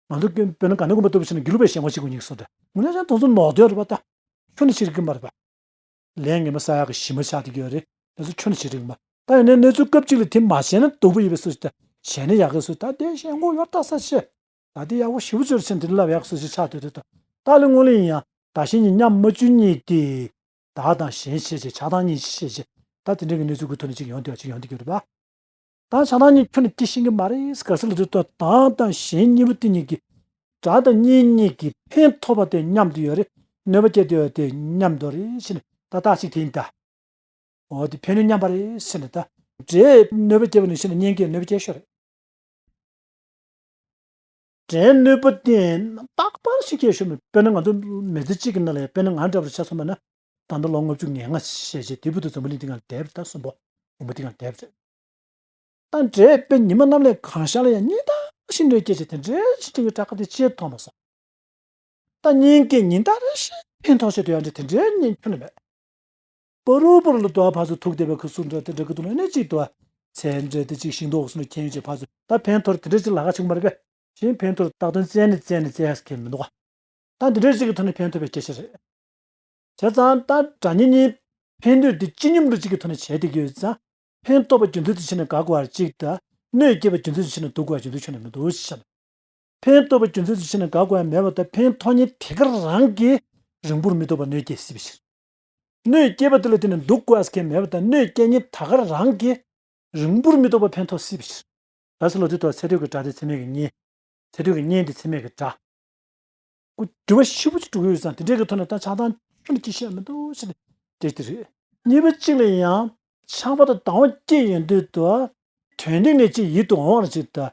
ང་ཚོ་དཔེར་ན་དགའ་ནི་དགོན་པ་ལྟ་བུ་བྱས་ན་དགེ་ལུགས་པའི་ཞེན་ཁོག་བྱེད་དགོས་ཉིན་གྱི་སུ་རེད། ངོ་ནས་ཀྱང་དེ་ཚོ་ནོར་འདོད་རེད་པ་ད། ཁྱོན་ནས་བྱེད་ཀྱི་མ་རེད་པ། ལས་ངན་པ་བསགས་ཡག་གི་གཞི་མ་ཆགས་བསྡད་ཀྱི་ཡོད་རེད། དེ་ཚོ་ཁྱོན་ནས་བྱེད་ཀྱི་མ། ད་ཡིན་ནའི་གནས་ཚུལ་སྐབས་གཅིག་ལ་དེ་མ་བྱས་ན་སྡུག་པོ་ཡིན་པའི་སུ་ཞིག་ད་བྱས་ན་ཡག་གི་སུ་ད་དེ་ཞེན་ཁོག་ཡོད་ད་ས་ཆེ། ད་དེ་ཡག་པོ་ཞེ་པོ་ཅིག་རེད་ཆེན་དེ་ལབ་ཡག་སུ་ཞིག་ཆགས་སྡོད་དུས་ད། ད་ལས་སྔོན་ལ་ཡིན་ཡང་བདག་གཞན་གཉིས་མཉམ་མ་བཅུག་གཉིས་དེ། བདག་དང་གཞན་བྱས་བྱས་ཆགས་སྡང་གཉིས་བྱས་བྱས་ད་དེ་འདྲ་གི་གནས་ཚུལ་གྱི་ཐོག་ནས་ཅིག་ཡོང་བསྡད་པ་ཅིག་ཡོང་བསྡད་ཀྱི་ཡོད་རེད་པ། ད་ཆགས་སྡང་གཉིས་ཁྱོན་ནས་སྐྱེ་ཤེས་ཀྱི་མ་རེད་ག་ས་ལ་དུས་ད་བདག་དང་གཞན་གཉིས་པོ་དེ་གཉིས་ཀྱི། དགྲ་དང་གཉེན་གཉིས་ཀྱི་ཕན་ཐོགས་པ་དེ་མཉམ་དུ་ཡོད་རེད། གནོད་པ་སྐྱེལ་བསྡད་ཡོད་དེ་མཉམ་དུ་རེད་ཟེར་ནས་ད་རྟགས་གཅིག་དེ་ཡིན་ད། འོ་དེ་ཕན་གནོད་མཉམ་པ་རེད་ཟེར་ནས་ད། དགྲས་གནོད་པ་སྐྱེལ་བ་ནང་བཞིན་གཉེན་གྱིས་གནོད་པ་སྐྱེལ་ཤོར་རེད། དགྲའི་གནོད་པ་དེ་རྟག་པར་ཞིག་སྐྱེལ་ཤོར་མེད་དཔེར་ན་ང་ཚོ་མི་ཚེ་གཅིག་གི་ནང་ལ་དཔེར་ན་ང་འདྲ་བར་ཆ་མཚོན་པ་ན། ད་ལྟ་ལོ་ལྔ་བཅུ་ང་ལྔ་བྱས་རྗེས་དེ་བུ་དུ་འཛམ་བུ་གླིང་འདི་ང་ལ་བསྡད་པ་ད་གསུམ་པོ་འོམ་བུ་འདི་ང་ལ་བསྡད་པ་རེད། ད་འདྲའི་དཔེ་ཉི་མ་གནམ་ལས་གང་ཤར་ལ་ཡང་སྙིང་ཐག་ཞིག་གནོད་སྐྱེལ་བྱས་དེ་འདྲའི་ཞིག་སྐྱེལ་གྱི་དྲག་ཁ་དེ་ཅིས་མཐོང་མ་སོང་། ད་གཉེན་གྱིས་ཉིན་ལྟར་རེ་བཞིན་ཕན་ཐོགས་བྱེད་དུ་ཡང་འདྲ་དེ་འདྲའི་གཉེན་ཁྱོན་ནས་མེད། པ་རུ་པ་རུ་ལ་དུ་བ་ཕར་ཚུར་ཐུག་བསྡད་པའི་ཁུ་སུར་འདྲ་དེ་འདྲ་གི་དུ་ལ་ནི་གཅིག་དུ་བ་ཚལ་འདྲ་དེ་གཅིག་ཤིང་ཏོག་སུ་ལ་ཁྱེར་ཡོང་བྱས་ཕར་ཚུར་ད་ཕན་ཐོགས་དེ་འདྲ་གཅིག་ལ་ཁ་ཆུང་མ་རེད་པས། གཞན་ཕན་ཐོགས་རྟག་དོན་བཙལ་ནས་བཙལ་ནས་བཙལ་ཡག་གི་མི་འདུག་ག་ད་འདི་འདྲ་གཅིག་གི་ཐོག་ནས་ཕན་ཐོགས་པའི་སྐད་ཆ་རེད། བྱས་ཙང་ད་དགྲ་གཉེན་གཉིས་ཕན་གནོད་དེ་ཅི་སྙོམས་འགྲོ་གཅིག་གི་ཐོག་ནས་བྱས་བསྡད་ཀྱི་ཡོད་ཙང་། ཕན་ཐོགས་པ་རྒྱུ་མཚན་དེ་ཕྱིར་ནས་དགའ་དགོས་པ་གཅིག་དང་། གནོད་སྐྱེལ་བ་རྒྱུ་མཚན་དེ་ཕྱིར་ནས་སྡུག་དགོས་པ་རྒྱུ་མཚན་ཁྱོན་ནས་མི་འདུག་ཅེས་བཤད། ཕན་ཐོགས་པ་རྒྱུ་མཚན་དེ་ཕྱིར་ནས་དགའ་དགོས་པ་མེད་པ་དང་ཕན་ཐོགས་མཁན་དེ་ག་རང་གིས་རིང་པོར་མི་ཐོགས་པར་གནོད་སྐྱེལ་སྲིད་པའི་ཕྱིར། གནོད་སྐྱེལ་བ་དེ་ལ་བརྟེན་ནས་སྡུག་དགོས་པ་མེད་པ་དང་གནོད་སྐྱེལ་མཁན་དེ་ག་རང་གིས་རིང་པོར་མི་ཐོགས་པར་ཕན་ཐོགས་སྲིད་པའི་ཕྱིར། ད་ཚེ་ལོ་དུས་ཐོག་ཚེ་སྟོད་ཀྱི་དགྲ་དེ་ཚེ་སྨད་ཀྱི་གཉེན། ཚེ་སྟོད་ཀྱི་གཉེན་དེ་ཚེ་སྨད་ཀྱི་དགྲ། ཀུ་འགྱུར་བ་ཞེ་པོ་ཅིག་འགྲོ་གི་ཡོད་ཙང་དེ་འདྲའི་གི་ཐོག་ནས་ད་ཆགས་སྡང་ པོ་ནས་སྐྱེ་ཤེས་མི་འདུག་ཟེར་ནས་དེ་དེ་རེད། གཉིས་པ་གཅིག་ལ་ཡང་ཆགས་པ་དང་སྡང་བ་སྐྱེས་ཡོང་དུས་དུ། དོན་སྟེང་ནས་ཅིག་ཡིད་དུ་འོང་བ་ཅིག་དང་།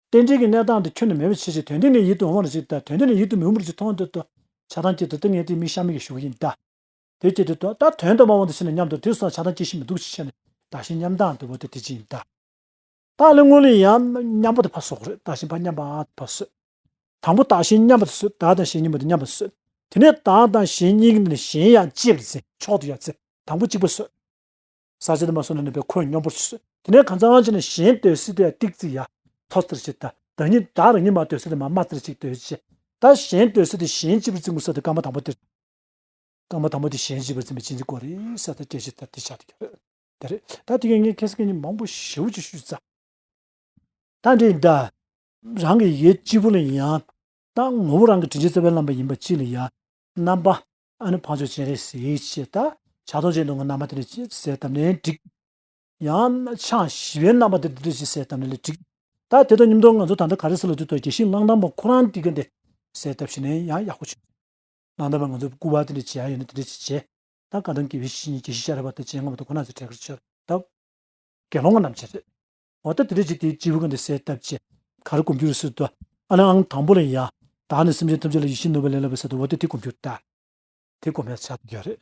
རྟེན་འབྲེལ་གྱི་གནས་སྟངས་དེ་ཁྱོན་ནས་མེད་པ་བྱེད་ཅིག། དོན་སྟེང་ནས་ཡིད་དུ་འོང་བ་ཅིག་དང་དོན་སྟེང་ནས་ཡིད་དུ་མི་འོང་བ་ཅིག་མཐོང་དུས་དུ། ཆགས་སྡང་སྐྱེས་དུས་དུ་ངས་དེ་མི་གཤའ་མི་གི་ཞུ་གི་ཡིན་ད། དེ་སྐྱེས་དུས་དུ་ད་དོན་དུ་མ་འོང་དུ་ཕྱིན་ན་སྙམ་དུ་དེ་སོང་ཆགས་སྡང་སྐྱེ་ཤེས་མི་འདུག་ཅེས་བྱས་ནས་བདག་གཞན་མཉམ་སྡང་དུ་བོ་དེ་དེ་ཅི་ཡིན་ད། ད་ལས་སྔོན་ལ་ཡང་མཉམ་པོ་དེ་ཕར་བཟོ་དགོས་རེད། བདག་གཞན་ཕར་མཉམ་པ་ཕར་བཟོས། དང་པོ་བདག་གཞན་མཉམ་པ་དེ་བཟོས། བདག་དང་གཞན་གཉིས་པོ་དེ་མཉམ་པ་བཟོས། དེ་ནས་བདག་དང་གཞན་གཉིས་ཀྱི་ནང་ནས་གཞན་ཡང་གཅེས་པར་འཛིན་མཆོག་ཏུ་ཡ་བརྩི། དང་པོ་གཅིག་པ་བཟོས། ས་ཆ་དེ་མ་བཟོས་ན་ནི་བས་ཁོས་སྙོམས་པོར་བཟོས། དེ་ནས་གང་ཚང་བྱས་ནས་གཞན་འདོད་སྲེད་དེ་ཏིག་ཙི་ཡ་ཐོ་ཙིར་བྱེད་ད། བདག་ཉིད་བདག་རང་ཉིད་མ་འདོད་སྲེད་དེ་མ་མ་ཙིར་ཅིག་འདོད་བྱེད། ད་གཞན་འདོད་སྲེད་དེ་གཞན་གཅེས་པར་འཛིན་དགོས་ས་དེ་སྐར་མ་དང་པོ་དེར། སྐར་མ་དང་པོ་དེ་གཞན་གཅེས་པར་འཛིན་པའི་གཅེས་འཛིན་སྐོར་རེད་ཟེར་ད་སྐད་ཆ་ད་དེ་ཆགས་ཐུབ་ཀྱི་རེད། དེ་རེད། ད་དེ་གའི་ངས་ཁ་སང་ངས་མང་པོ་ཞེ་པོ་ཅིག་ཞུས་ཚར། ད་འདྲ་ཡིན་ད། རང་གི་ཡིད་གཅིག་པུ་ལ་ཡང་། ད་ངོ་བོ་རང་གི་དྲིན་ཅན་རྩ་བའི་བླ་མ་ཡིན་པ་གཅིག་ལ་ཡང་། རྣམ་པ་ཨ་ནི་འཕགས་མཆོག་སྤྱན་རས་གཟིགས་ཞེས་ད། ཕྱག་རྡོར་གཅིག་འདུག་གི་རྣམ་པ་དེ་འདྲ་ཅིག་ཟེར་དམ་ནས་འགྲིག། ཡང་ན་ཕྱག་བཞི་པའི་རྣམ་པ་དེ་འདི་འདྲ་ཞིག་ཟེར་དམ་ནས་ལས་འགྲིག། ད་དེ་དང་མཉམ་དུ་ང་ཚོ་ད་ལྟ་ག་རེ་ཟེར་ལབ་དུས་ད་དགེ་བཤེས་གླང་དར་མ་ཁོ་རང་འདི་ག་འདི་ཟེར་བཏབ་ཞིག་ནས་ཡང་ཡག་པོ་བྱུང་། གླང་དར་མ་ང་ཚོ་སྐུ་པར་དེ་འདྲ་བྱེད་ཡ་ཡོད་ན་དེ་འདྲ་ཞིག་བྱས། ད་བཀའ་གདམས་དགེ་བའི་བཤེས་གཉེན་དགེ་བཤེས་ཤེས་རབ་དང་སྤྱན་སྔ་མ་དང་ཁོ་ན་ཚོ་གྲལ་ཁར་ཆགས་ད། དགེ་སློང་ངོ་རྣམས་བྱས་རེད། འོ་ད་དེ་འདྲ་ཞིག་དེ་སྤྱི་བོ་ག་འདི་ཟེར་བཏབ་བྱས། ག་རེ་སྒོམ་རྒྱུ་རེད་ཟེར་དུས། ཨ་ནི་ཨང་དང་པོ་ལ་ཡ། བདག་ནི་སེམས་ཅན་ཐམས་ཅད་ལ་ཡིད་བཞིན་ནོར་བུ་ལས་སླ་བའི་ཟེར་དུས་འོ་ད་དེ་སྒོམ་རྒྱུ་ད། དེ་སྒོམ་ཡ་ཆགས་ཡོད་རེད།